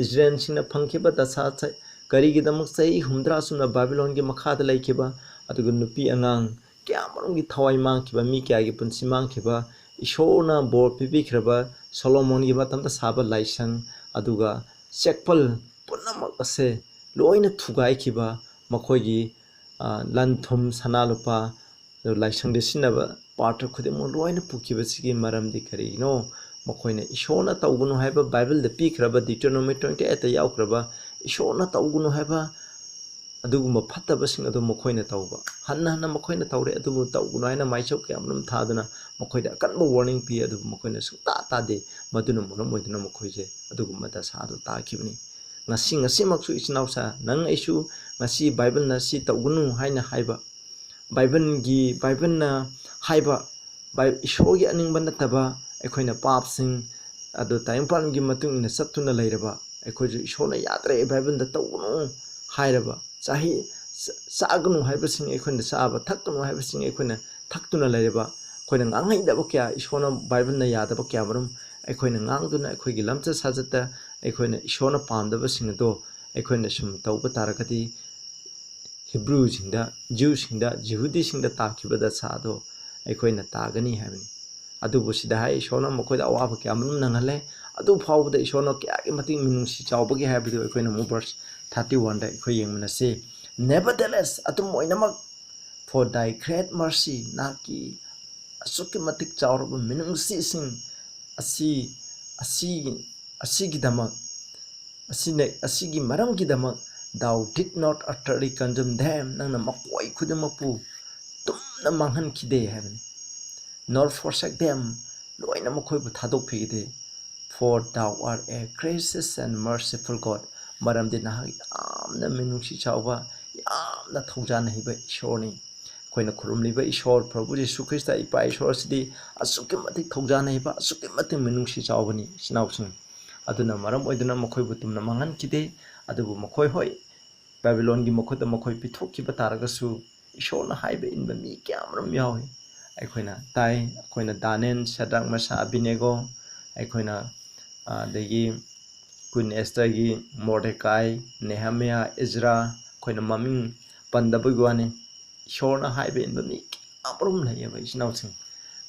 ꯏꯁꯔꯥꯌꯦꯜꯁꯤꯡꯅ ꯐꯪꯈꯤꯕ ꯗꯁꯥ ꯆ-, ꯀꯔꯤꯒꯤꯗꯃꯛ ꯆꯍꯤ ꯍꯨꯝꯗ꯭ꯔꯥ ꯁꯨꯅ ꯕꯥꯕꯤꯂꯣꯟꯒꯤ ꯃꯈꯥꯗ ꯂꯩꯈꯤꯕ, ꯑꯗꯨꯒ ꯅꯨꯄꯤ ꯑꯉꯥꯡ ꯀꯌꯥ ꯑꯃꯔꯣꯝꯒꯤ ꯊꯋꯥꯏ ꯃꯥꯡꯈꯤꯕ, ꯃꯤ ꯀꯌꯥꯒꯤ ꯄꯨꯟꯁꯤ ꯃꯥꯡꯈꯤꯕ, ꯏꯁꯣꯔꯅ ꯕꯣꯔ ꯄꯤꯕꯤꯈ꯭ꯔꯕ ꯁꯣꯂꯣꯃꯣꯟꯒꯤ ꯃꯇꯝꯗ ꯁꯥꯕ ꯂꯥꯏꯁꯪ, ꯑꯗꯨꯒ ꯆꯦꯛꯄꯜ ꯄꯨꯝꯅꯃꯛ ꯑꯁꯦ ꯂꯣꯏꯅ ꯊꯨꯒꯥꯏꯈꯤꯕ, ꯃꯈꯣꯏꯒꯤ, ꯑ, ꯂꯟ ꯊꯨꯝ, ꯁꯅꯥ ꯂꯨꯄꯥ, ꯑꯗꯨ ꯂꯥꯏꯁꯪꯗ ꯁꯤꯖꯤꯟꯅꯕ ꯄꯥꯇ꯭ꯔ ꯈꯨꯗꯤꯡꯃꯛ ꯂꯣꯏꯅ ꯄꯨꯈꯤꯕꯁꯤꯒꯤ ꯃꯔꯝꯗꯤ ꯀꯔꯤꯒꯤꯅꯣ? ꯃꯈꯣꯏꯅ ꯏꯁꯣꯔꯅ ꯇꯧꯒꯅꯨ ꯍꯥꯏꯕ, ꯕꯥꯏꯕꯜꯗ ꯄꯤꯈ꯭ꯔꯕ, Deuteronomy twenty eight ꯇ ꯌꯥꯎꯈ꯭ꯔꯕ, ꯏꯁꯣꯔꯅ ꯇꯧꯒꯅꯨ ꯍꯥꯏꯕ ꯑꯗꯨꯒꯨꯝꯕ ꯐꯠꯇꯕꯁꯤꯡ ꯑꯗꯨ ꯃꯈꯣꯏꯅ ꯇꯧꯕ꯫ ꯍꯟꯅ ꯍꯟꯅ ꯃꯈꯣꯏꯅ ꯇꯧꯔꯦ, ꯑꯗꯨꯕꯨ ꯇꯧꯒꯅꯨ ꯍꯥꯏꯅ ꯃꯥꯏꯆꯧ ꯀꯌꯥ ꯑꯃꯔꯣꯝ ꯊꯥꯗꯨꯅ ꯃꯈꯣꯏꯗ ꯑꯀꯟꯕ warning ꯄꯤ, ꯑꯗꯨꯕꯨ ꯃꯈꯣꯏꯅ ꯁꯨꯡꯇꯥ ꯇꯥꯗꯦ꯫ ꯃꯗꯨꯅ ꯃꯔꯝ ꯑꯣꯏꯗꯨꯅ ꯃꯈꯣꯏꯁꯦ ꯑꯗꯨꯒꯨꯝꯕ ꯗꯁꯥꯗꯨ ꯇꯥꯈꯤꯕꯅꯤ꯫ ꯉꯁꯤ, ꯉꯁꯤꯃꯛꯁꯨ ꯏꯆꯤꯟ ꯏꯅꯥꯎꯁꯥ, ꯅꯪ ꯑꯩꯁꯨ ꯉꯁꯤ ꯕꯥꯏꯕꯜꯅ ꯁꯤ ꯇꯧꯒꯅꯨ ꯍꯥꯏꯅ ꯍꯥꯏꯕ, ꯕꯥꯏꯕꯜꯒꯤ, ꯕꯥꯏꯕꯜꯅ ꯍꯥꯏꯕ, ꯕꯥꯏ-, ꯏꯁꯣꯔꯒꯤ ꯑꯅꯤꯡꯕ ꯅꯠꯇꯕ ꯑꯩꯈꯣꯏꯅ ꯄꯥꯞꯁꯤꯡ ꯑꯗꯨ ꯇꯥꯏꯕꯪꯄꯥꯟꯒꯤ ꯃꯇꯨꯡ ꯏꯟꯅ ꯆꯠꯇꯨꯅ ꯂꯩꯔꯕ, ꯑꯩꯈꯣꯏꯁꯨ ꯏꯁꯣꯔꯅ ꯌꯥꯗ꯭ꯔꯦ, ꯕꯥꯏꯕꯜꯗ ꯇꯧꯒꯅꯨ ꯍꯥꯏꯔꯕ, ꯆꯥꯍꯤ-, ꯆꯥ-, ꯆꯥꯒꯅꯨ ꯍꯥꯏꯕꯁꯤꯡ ꯑꯩꯈꯣꯏꯅ ꯆꯥꯕ, ꯊꯛꯀꯅꯨ ꯍꯥꯏꯕꯁꯤꯡ ꯑꯩꯈꯣꯏꯅ ꯊꯛꯇꯨꯅ ꯂꯩꯔꯕ, ꯑꯩꯈꯣꯏꯅ ꯉꯥꯡꯍꯩꯗꯕ ꯀꯌꯥ, ꯏꯁꯣꯔꯅ ꯕꯥꯏꯕꯜꯅ ꯌꯥꯗꯕ ꯀꯌꯥ ꯃꯔꯨꯝ ꯑꯩꯈꯣꯏꯅ ꯉꯥꯡꯗꯨꯅ ꯑꯩꯈꯣꯏꯒꯤ ꯂꯝꯆꯠ ꯁꯥꯖꯠꯇ ꯑꯩꯈꯣꯏꯅ ꯏꯁꯣꯔꯅ ꯄꯥꯝꯗꯕꯁꯤꯡ ꯑꯗꯣ ꯑꯩꯈꯣꯏꯅ ꯁꯨꯝ ꯇꯧꯕ ꯇꯥꯔꯒꯗꯤ, ꯍꯤꯕ꯭ꯔꯨꯁꯤꯡꯗ, ꯖ꯭ꯌꯨꯁꯤꯡꯗ, ꯖꯤꯍꯨꯗꯤꯁꯤꯡꯗ ꯇꯥꯈꯤꯕ ꯗꯁꯥꯗꯣ ꯑꯩꯈꯣꯏꯅ ꯇꯥꯒꯅꯤ ꯍꯥꯏꯕꯅꯤ꯫ ꯑꯗꯨꯕꯨ ꯁꯤꯗ ꯍꯥꯏ, ꯏꯁꯣꯔꯅ ꯃꯈꯣꯏꯗ ꯑꯋꯥꯕ ꯀꯌꯥ ꯃꯔꯨꯝ ꯅꯪꯍꯜꯂꯦ꯫ ꯑꯗꯨ ꯐꯥꯎꯕꯗ ꯏꯁꯣꯔꯅ ꯀꯌꯥꯒꯤ ꯃꯇꯤꯛ ꯃꯤꯅꯨꯡꯁꯤ ꯆꯥꯎꯕꯒꯦ ꯍꯥꯏꯕꯗꯨ ꯑꯩꯈꯣꯏꯅ ꯑꯃꯨꯛ verse thirty one ꯗ ꯑꯩꯈꯣꯏ ꯌꯦꯡꯃꯤꯟꯅꯁꯤ꯫ "Nevertheless", ꯑꯗꯨꯝ ꯑꯣꯏꯅꯃꯛ, "for thy great mercy", ꯅꯍꯥꯛꯀꯤ ꯑꯁꯨꯛꯀꯤ ꯃꯇꯤꯛ ꯆꯥꯎꯔꯕ ꯃꯤꯅꯨꯡꯁꯤꯁꯤꯡ ꯑꯁꯤ, ꯑꯁꯤ, ꯑꯁꯤꯒꯤꯗꯃꯛ, ꯑꯁꯤꯅ, ꯑꯁꯤꯒꯤ ꯃꯔꯝꯒꯤꯗꯃꯛ, "thou did not utterly consume them", ꯅꯪꯅ ꯃꯈꯣꯏ ꯈꯨꯗꯤꯡꯃꯛꯄꯨ ꯇꯨꯝꯅ ꯃꯥꯡꯍꯟꯈꯤꯗꯦ ꯍꯥꯏꯕꯅꯤ꯫ "Nor forsake them", ꯂꯣꯏꯅ ꯃꯈꯣꯏꯕꯨ ꯊꯥꯗꯣꯛꯄꯤꯈꯤꯗꯦ꯫ "For thou art a gracious and merciful God", ꯃꯔꯝꯗꯤ ꯅꯍꯥꯛ ꯌꯥꯝꯅ ꯃꯤꯅꯨꯡꯁꯤ ꯆꯥꯎꯕ, ꯌꯥꯝꯅ ꯊꯧꯖꯥꯟꯅ ꯍꯩꯕ ꯏꯁꯣꯔꯅꯤ꯫ ꯑꯩꯈꯣꯏꯅ ꯈꯨꯔꯨꯝꯂꯤꯕ ꯏꯁꯣꯔ ꯄ꯭ꯔꯚꯨ ꯖꯤꯁꯨ ꯈ꯭ꯔꯤꯁꯇ ꯏꯄꯥ ꯏꯁꯣꯔ ꯑꯁꯤꯗꯤ ꯑꯁꯨꯛꯀꯤ ꯃꯇꯤꯛ ꯊꯧꯖꯥꯟꯅ ꯍꯩꯕ, ꯑꯁꯨꯛꯀꯤ ꯃꯇꯤꯛ ꯃꯤꯅꯨꯡꯁꯤ ꯆꯥꯎꯕꯅꯤ, ꯏꯆꯤꯟ ꯏꯅꯥꯎꯁꯤꯡ꯫ ꯑꯗꯨꯅ ꯃꯔꯝ ꯑꯣꯏꯗꯨꯅ ꯃꯈꯣꯏꯕꯨ ꯇꯨꯝꯅ ꯃꯥꯡꯍꯟꯈꯤꯗꯦ꯫ ꯑꯗꯨꯕꯨ ꯃꯈꯣꯏ, ꯍꯣꯏ, ꯕꯥꯕꯤꯂꯣꯟꯒꯤ ꯃꯈꯨꯠꯇ ꯃꯈꯣꯏ ꯄꯤꯊꯣꯛꯈꯤꯕ ꯇꯥꯔꯒꯁꯨ, ꯏꯁꯣꯔꯅ ꯍꯥꯏꯕ ꯏꯟꯕ ꯃꯤ ꯀꯌꯥ ꯑꯃꯔꯣꯝ ꯌꯥꯎꯏ꯫ ꯑꯩꯈꯣꯏꯅ ꯇꯥꯏ, ꯑꯩꯈꯣꯏꯅ ꯗꯥꯅꯦꯜ, ꯁꯗ꯭ꯔꯛ, ꯃꯦꯁꯥꯛ, ꯑꯕꯤꯗꯅꯦꯒꯣ, ꯑꯩꯈꯣꯏꯅ, ꯑꯗꯒꯤ ꯀ꯭ꯋꯤꯟ ꯑꯦꯁꯇꯔꯒꯤ ꯃꯣꯔꯗꯦꯀꯥꯏ, ꯅꯦꯍꯦꯃꯤꯌꯥ, ꯏꯖ꯭ꯔꯥ, ꯑꯩꯈꯣꯏꯅ ꯃꯃꯤꯡ ꯄꯟꯗꯕꯒꯤ ꯋꯥꯅꯤ꯫ ꯏꯁꯣꯔꯅ ꯍꯥꯏꯕ ꯏꯟꯕ ꯃꯤ ꯀꯌꯥ ꯑꯃꯔꯣꯝ ꯂꯩꯌꯦꯕ, ꯏꯆꯤꯟ ꯏꯅꯥꯎꯁꯤꯡ꯫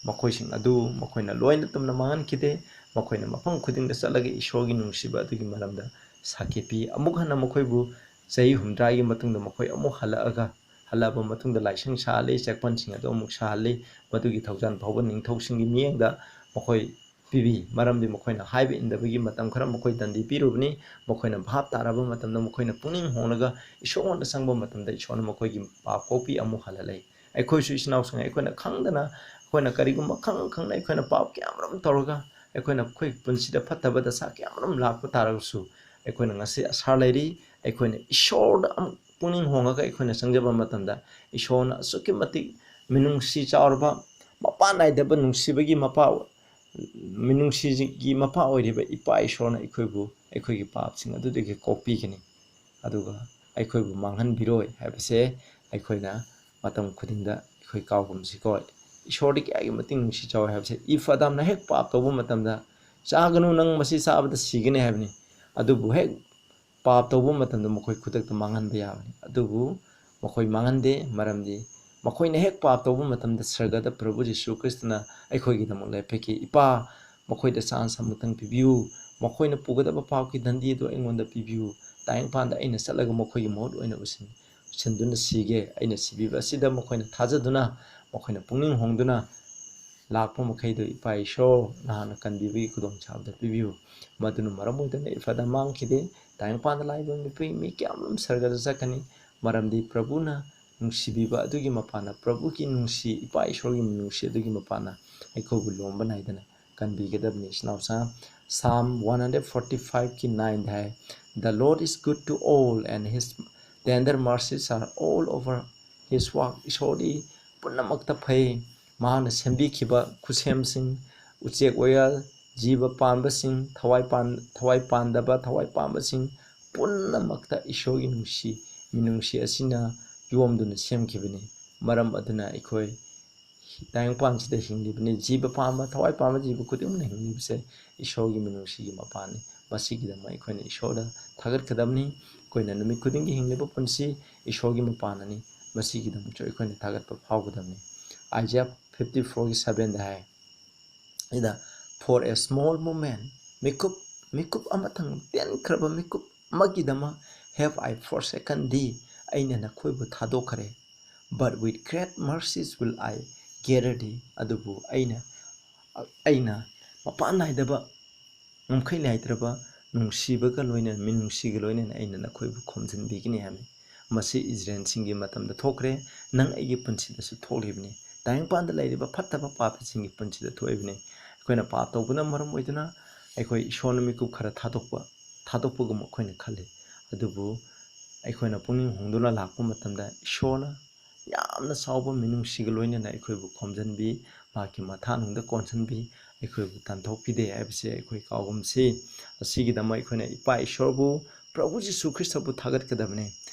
ꯃꯈꯣꯏꯁꯤꯡ ꯑꯗꯨ ꯃꯈꯣꯏꯅ ꯂꯣꯏꯅ ꯇꯨꯝꯅ ꯃꯥꯡꯍꯟꯈꯤꯗꯦ꯫ ꯃꯈꯣꯏꯅ ꯃꯐꯝ ꯈꯨꯗꯤꯡꯗ ꯆꯠꯂꯒ ꯏꯁꯣꯔꯒꯤ ꯅꯨꯡꯁꯤꯕ ꯑꯗꯨꯒꯤ ꯃꯔꯝꯗ ꯁꯥꯈꯤ ꯄꯤ꯫ ꯑꯃꯨꯛ ꯍꯟꯅ ꯃꯈꯣꯏꯕꯨ ꯆꯍꯤ ꯍꯨꯝꯗ꯭ꯔꯥꯒꯤ ꯃꯇꯨꯡꯗ ꯃꯈꯣꯏ ꯑꯃꯨꯛ ꯍꯜꯂꯛꯑꯒ, ꯍꯜꯂꯛꯑꯕ ꯃꯇꯨꯡꯗ ꯂꯥꯏꯁꯪ ꯁꯥꯍꯜꯂꯤ, ꯆꯦꯛꯄꯟꯁꯤꯡ ꯑꯗꯨ ꯑꯃꯨꯛ ꯁꯥꯍꯜꯂꯤ꯫ ꯃꯗꯨꯒꯤ ꯊꯧꯖꯥꯟ ꯐꯥꯎꯕ ꯅꯤꯡꯊꯧꯁꯤꯡꯒꯤ ꯃꯤꯠꯌꯦꯡꯗ ꯃꯈꯣꯏ ꯄꯤꯕꯤ꯫ ꯃꯔꯝꯗꯤ ꯃꯈꯣꯏꯅ ꯍꯥꯏꯕ ꯏꯟꯗꯕꯒꯤ ꯃꯇꯝ ꯈꯔ ꯃꯈꯣꯏ ꯗꯟꯗꯤ ꯄꯤꯔꯨꯕꯅꯤ꯫ ꯃꯈꯣꯏꯅ ꯚꯥꯞ ꯇꯥꯔꯕ ꯃꯇꯝꯗ, ꯃꯈꯣꯏꯅ ꯄꯨꯛꯅꯤꯡ ꯍꯣꯡꯂꯒ ꯏꯁꯣꯔꯉꯣꯟꯗ ꯆꯪꯕ ꯃꯇꯝꯗ, ꯏꯁꯣꯔꯅ ꯃꯈꯣꯏꯒꯤ ꯄꯥꯞ ꯀꯣꯛꯄꯤ ꯑꯃꯨꯛ ꯍꯜꯍꯜꯂꯛꯏ꯫ ꯑꯩꯈꯣꯏꯁꯨ ꯏꯆꯤꯟ ꯏꯅꯥꯎꯁꯤꯡ, ꯑꯩꯈꯣꯏꯅ ꯈꯪꯗꯅ, ꯑꯩꯈꯣꯏꯅ ꯀꯔꯤꯒꯨꯝꯕ ꯈꯪ ꯈꯪꯅ ꯑꯩꯈꯣꯏꯅ ꯄꯥꯞ ꯀꯌꯥ ꯑꯃꯔꯣꯝ ꯇꯧꯔꯒ, ꯑꯩꯈꯣꯏꯅ ꯑꯩꯈꯣꯏ ꯄꯨꯟꯁꯤꯗ ꯐꯠꯇꯕ ꯗꯁꯥ ꯀꯌꯥ ꯑꯃꯔꯣꯝ ꯂꯥꯛꯄ ꯇꯥꯔꯒꯁꯨ, ꯑꯩꯈꯣꯏꯅ ꯉꯁꯤ ꯑꯁꯥ ꯂꯩꯔꯤ꯫ ꯑꯩꯈꯣꯏꯅ ꯏꯁꯣꯔꯗ ꯑꯃꯨꯛ ꯄꯨꯛꯅꯤꯡ ꯍꯣꯡꯉꯒ ꯑꯩꯈꯣꯏꯅ ꯆꯪꯖꯕ ꯃꯇꯝꯗ, ꯏꯁꯣꯔꯅ ꯑꯁꯨꯛꯀꯤ ꯃꯇꯤꯛ ꯃꯤꯅꯨꯡꯁꯤ ꯆꯥꯎꯔꯕ, ꯃꯄꯥꯟ ꯅꯥꯏꯗꯕ ꯅꯨꯡꯁꯤꯕꯒꯤ ꯃꯄꯥ, ꯃꯤꯅꯨꯡꯁꯤꯒꯤ ꯃꯄꯥ ꯑꯣꯏꯔꯤꯕ ꯏꯄꯥ ꯏꯁꯣꯔꯅ ꯑꯩꯈꯣꯏꯕꯨ ꯑꯩꯈꯣꯏꯒꯤ ꯄꯥꯞꯁꯤꯡ ꯑꯗꯨꯗꯒꯤ ꯀꯣꯛꯄꯤꯒꯅꯤ꯫ ꯑꯗꯨꯒ ꯑꯩꯈꯣꯏꯕꯨ ꯃꯥꯡꯍꯟꯕꯤꯔꯣꯏ ꯍꯥꯏꯕꯁꯦ ꯑꯩꯈꯣꯏꯅ ꯃꯇꯝ ꯈꯨꯗꯤꯡꯗ ꯑꯩꯈꯣꯏ ꯀꯥꯎꯒꯨꯝꯁꯤꯀꯣ꯫ ꯏꯁꯣꯔꯗꯤ ꯀꯌꯥꯒꯤ ꯃꯇꯤꯛ ꯅꯨꯡꯁꯤ ꯆꯥꯎꯏ ꯍꯥꯏꯕꯁꯦ꯫ ꯏꯐ ꯑꯗꯥꯝꯅ ꯍꯦꯛ ꯄꯥꯞ ꯇꯧꯕ ꯃꯇꯝꯗ, "ꯆꯥꯒꯅꯨ, ꯅꯪ ꯃꯁꯤ ꯆꯥꯕꯗ ꯁꯤꯒꯅꯤ" ꯍꯥꯏꯕꯅꯤ꯫ ꯑꯗꯨꯕꯨ ꯍꯦꯛ ꯄꯥꯞ ꯇꯧꯕ ꯃꯇꯝꯗ ꯃꯈꯣꯏ ꯈꯨꯗꯛꯇ ꯃꯥꯡꯍꯟꯕ ꯌꯥꯕꯅꯤ꯫ ꯑꯗꯨꯕꯨ ꯃꯈꯣꯏ ꯃꯥꯡꯍꯟꯗꯦ, ꯃꯔꯝꯗꯤ ꯃꯈꯣꯏꯅ ꯍꯦꯛ ꯄꯥꯞ ꯇꯧꯕ ꯃꯇꯝꯗ ꯁꯔꯒꯗ ꯄ꯭ꯔꯚꯨ ꯖꯤꯁꯨ ꯈ꯭ꯔꯤꯁꯇꯅ ꯑꯩꯈꯣꯏꯒꯤꯗꯃꯛ ꯂꯦꯞꯄꯤꯈꯤ꯫ "ꯏꯄꯥ, ꯃꯈꯣꯏꯗ ꯆꯥꯟꯁ ꯑꯃꯨꯛꯇꯪ ꯄꯤꯕꯤꯌꯨ, ꯃꯈꯣꯏꯅ ꯄꯨꯒꯗꯕ ꯄꯥꯞꯀꯤ ꯗꯟꯗꯤ ꯑꯗꯨ ꯑꯩꯉꯣꯟꯗ ꯄꯤꯕꯤꯌꯨ, ꯇꯥꯏꯕꯪꯄꯥꯟꯗ ꯑꯩꯅ ꯆꯠꯂꯒ ꯃꯈꯣꯏꯒꯤ ꯃꯍꯨꯠ ꯑꯣꯏꯅ ꯎꯁꯤꯟ-, ꯎꯁꯤꯟꯗꯨꯅ ꯁꯤꯒꯦ꯫ ꯑꯩꯅ ꯁꯤꯕꯤꯕ ꯑꯁꯤꯗ ꯃꯈꯣꯏꯅ ꯊꯥꯖꯗꯨꯅ, ꯃꯈꯣꯏꯅ ꯄꯨꯛꯅꯤꯡ ꯍꯣꯡꯗꯨꯅ ꯂꯥꯛꯄ ꯃꯈꯩꯗꯨ ꯏꯄꯥ ꯏꯁꯣꯔ ꯅꯍꯥꯛꯅ ꯀꯟꯕꯤꯕꯒꯤ ꯈꯨꯗꯣꯡꯆꯥꯕꯗ ꯄꯤꯕꯤꯌꯨ꯫ ꯃꯗꯨꯅ ꯃꯔꯝ ꯑꯣꯏꯗꯨꯅ ꯏꯐꯗ ꯃꯥꯡꯈꯤꯗꯦ꯫ ꯇꯥꯏꯕꯪꯄꯥꯟꯗ ꯂꯥꯛꯏꯕ ꯃꯤꯄꯨꯝ ꯃꯤ ꯀꯌꯥ ꯑꯃꯔꯣꯝ ꯁꯔꯒꯗ ꯆꯠꯀꯅꯤ, ꯃꯔꯝꯗꯤ ꯄ꯭ꯔꯚꯨꯅ ꯅꯨꯡꯁꯤꯕꯤꯕ ꯑꯗꯨꯒꯤ ꯃꯄꯥꯟꯅ, ꯄ꯭ꯔꯚꯨꯒꯤ ꯅꯨꯡꯁꯤ, ꯏꯄꯥ ꯏꯁꯣꯔꯒꯤ ꯅꯨꯡꯁꯤ ꯑꯗꯨꯒꯤ ꯃꯄꯥꯟꯅ ꯑꯩꯈꯣꯏꯕꯨ ꯂꯣꯝꯕ ꯅꯥꯏꯗꯅ ꯀꯟꯕꯤꯒꯗꯕꯅꯤ, ꯏꯆꯤꯟ ꯏꯅꯥꯎꯁꯥ꯫ Psalm one hundred forty five ꯀꯤ nine the high, "The Lord is good to all, and his, Tender mercies are all over his work. ꯏꯁꯣꯔꯗꯤ ꯄꯨꯝꯅꯃꯛꯇ ꯐꯩ꯫ ꯃꯍꯥꯛꯅ ꯁꯦꯝꯕꯤꯈꯤꯕ ꯈꯨꯠꯁꯦꯝꯁꯤꯡ, ꯎꯆꯦꯛ ꯋꯥꯌꯥ, ꯖꯤꯕ ꯄꯥꯟꯕꯁꯤꯡ, ꯊꯋꯥꯏ ꯄꯥꯟ-, ꯊꯋꯥꯏ ꯄꯥꯟꯗꯕ, ꯊꯋꯥꯏ ꯄꯥꯟꯕꯁꯤꯡ ꯄꯨꯝꯅꯃꯛꯇ ꯏꯁꯣꯔꯒꯤ ꯅꯨꯡꯁꯤ, ꯃꯤꯅꯨꯡꯁꯤ ꯑꯁꯤꯅ ꯌꯣꯝꯗꯨꯅ ꯁꯦꯝꯈꯤꯕꯅꯤ꯫ ꯃꯔꯝ ꯑꯗꯨꯅ ꯑꯩꯈꯣꯏ ꯇꯥꯏꯕꯪꯄꯥꯟꯁꯤꯗ ꯍꯤꯡꯂꯤꯕꯅꯤ꯫ ꯖꯤꯕ ꯄꯥꯟꯕ, ꯊꯋꯥꯏ ꯄꯥꯟꯕ ꯖꯤꯕ ꯈꯨꯗꯤꯡꯃꯛꯅ ꯍꯤꯡꯂꯤꯕꯁꯦ ꯏꯁꯣꯔꯒꯤ ꯃꯤꯅꯨꯡꯁꯤꯒꯤ ꯃꯄꯥꯟꯅꯤ꯫ ꯃꯁꯤꯒꯤꯗꯃꯛ ꯑꯩꯈꯣꯏꯅ ꯏꯁꯣꯔꯗ ꯊꯥꯒꯠꯀꯗꯕꯅꯤ꯫ ꯑꯩꯈꯣꯏꯅ ꯅꯨꯃꯤꯠ ꯈꯨꯗꯤꯡꯒꯤ ꯍꯤꯡꯂꯤꯕ ꯄꯨꯟꯁꯤ ꯏꯁꯣꯔꯒꯤ ꯃꯄꯥꯟꯅꯤ꯫ ꯃꯁꯤꯒꯤꯗꯃꯛꯁꯨ ꯑꯩꯈꯣꯏꯅ ꯊꯥꯒꯠꯄ ꯐꯥꯎꯒꯗꯕꯅꯤ꯫ Isaiah fifty fourꯒꯤ sevenꯗ ꯍꯥꯏ, ꯁꯤꯗ, "For a small moment," ꯃꯤꯀꯨꯞ, ꯃꯤꯀꯨꯞ ꯑꯃꯇꯪ, ꯇꯦꯟꯈ꯭ꯔꯕ ꯃꯤꯀꯨꯞ ꯑꯃꯒꯤꯗꯃꯛ, "have I forsaken thee," ꯑꯩꯅ ꯅꯈꯣꯏꯕꯨ ꯊꯥꯗꯣꯛꯈ꯭ꯔꯦ꯫ "But with great mercies will I gather thee," ꯑꯗꯨꯕꯨ ꯑꯩꯅ, ꯑꯩꯅ ꯃꯄꯥꯟ ꯅꯥꯏꯗꯕ, ꯉꯝꯈꯩ ꯅꯥꯏꯗ꯭ꯔꯕ ꯅꯨꯡꯁꯤꯕꯒ ꯂꯣꯏꯅꯅ, ꯃꯤꯅꯨꯡꯁꯤꯒ ꯂꯣꯏꯅꯅ ꯑꯩꯅ ꯅꯈꯣꯏꯕꯨ ꯈꯣꯝꯖꯤꯟꯕꯤꯒꯅꯤ ꯍꯥꯏꯕꯅꯤ꯫ ꯃꯁꯤ ꯏꯖꯔꯦꯜꯁꯤꯡꯒꯤ ꯃꯇꯝꯗ ꯊꯣꯛꯈ꯭ꯔꯦ, ꯅꯪ ꯑꯩꯒꯤ ꯄꯨꯟꯁꯤꯗꯁꯨ ꯊꯣꯛꯂꯤꯕꯅꯤ꯫ ꯇꯥꯏꯕꯪꯄꯥꯟꯗ ꯂꯩꯔꯤꯕ ꯐꯠꯇꯕ ꯄꯥꯄꯤꯁꯤꯡꯒꯤ ꯄꯨꯟꯁꯤꯗ ꯊꯣꯛꯏꯕꯅꯤ꯫ ꯑꯩꯈꯣꯏꯅ ꯄꯥꯞ ꯇꯧꯕꯅ ꯃꯔꯝ ꯑꯣꯏꯗꯨꯅ ꯑꯩꯈꯣꯏ ꯏꯁꯣꯔꯅ ꯃꯤꯀꯨꯞ ꯈꯔ ꯊꯥꯗꯣꯛꯄ, ꯊꯥꯗꯣꯛꯄꯒꯨꯝ ꯑꯩꯈꯣꯏꯅ ꯈꯜꯂꯤ꯫ ꯑꯗꯨꯕꯨ ꯑꯩꯈꯣꯏꯅ ꯄꯨꯛꯅꯤꯡ ꯍꯣꯡꯗꯨꯅ ꯂꯥꯛꯄ ꯃꯇꯝꯗ ꯏꯁꯣꯔꯅ ꯌꯥꯝꯅ ꯆꯥꯎꯕ ꯃꯤꯅꯨꯡꯁꯤꯒ ꯂꯣꯏꯅꯅ ꯑꯩꯈꯣꯏꯕꯨ ꯈꯣꯝꯖꯤꯟꯕꯤ, ꯃꯍꯥꯛꯀꯤ ꯃꯊꯥꯅꯨꯡꯗ ꯀꯣꯟꯁꯤꯟꯕꯤ, ꯑꯩꯈꯣꯏꯕꯨ ꯇꯥꯟꯊꯣꯛꯄꯤꯗꯦ ꯍꯥꯏꯕꯁꯦ ꯑꯩꯈꯣꯏ ꯀꯥꯎꯒꯨꯝꯁꯤ꯫ ꯑꯁꯤꯒꯤꯗꯃꯛ ꯑꯩꯈꯣꯏꯅ ꯏꯄꯥ ꯏꯁꯣꯔꯕꯨ, ꯄ꯭ꯔꯚꯨ ꯖꯤꯁꯨ ꯈ꯭ꯔꯤꯁꯇꯕꯨ ꯊꯥꯒꯠꯀꯗꯕꯅꯤ꯫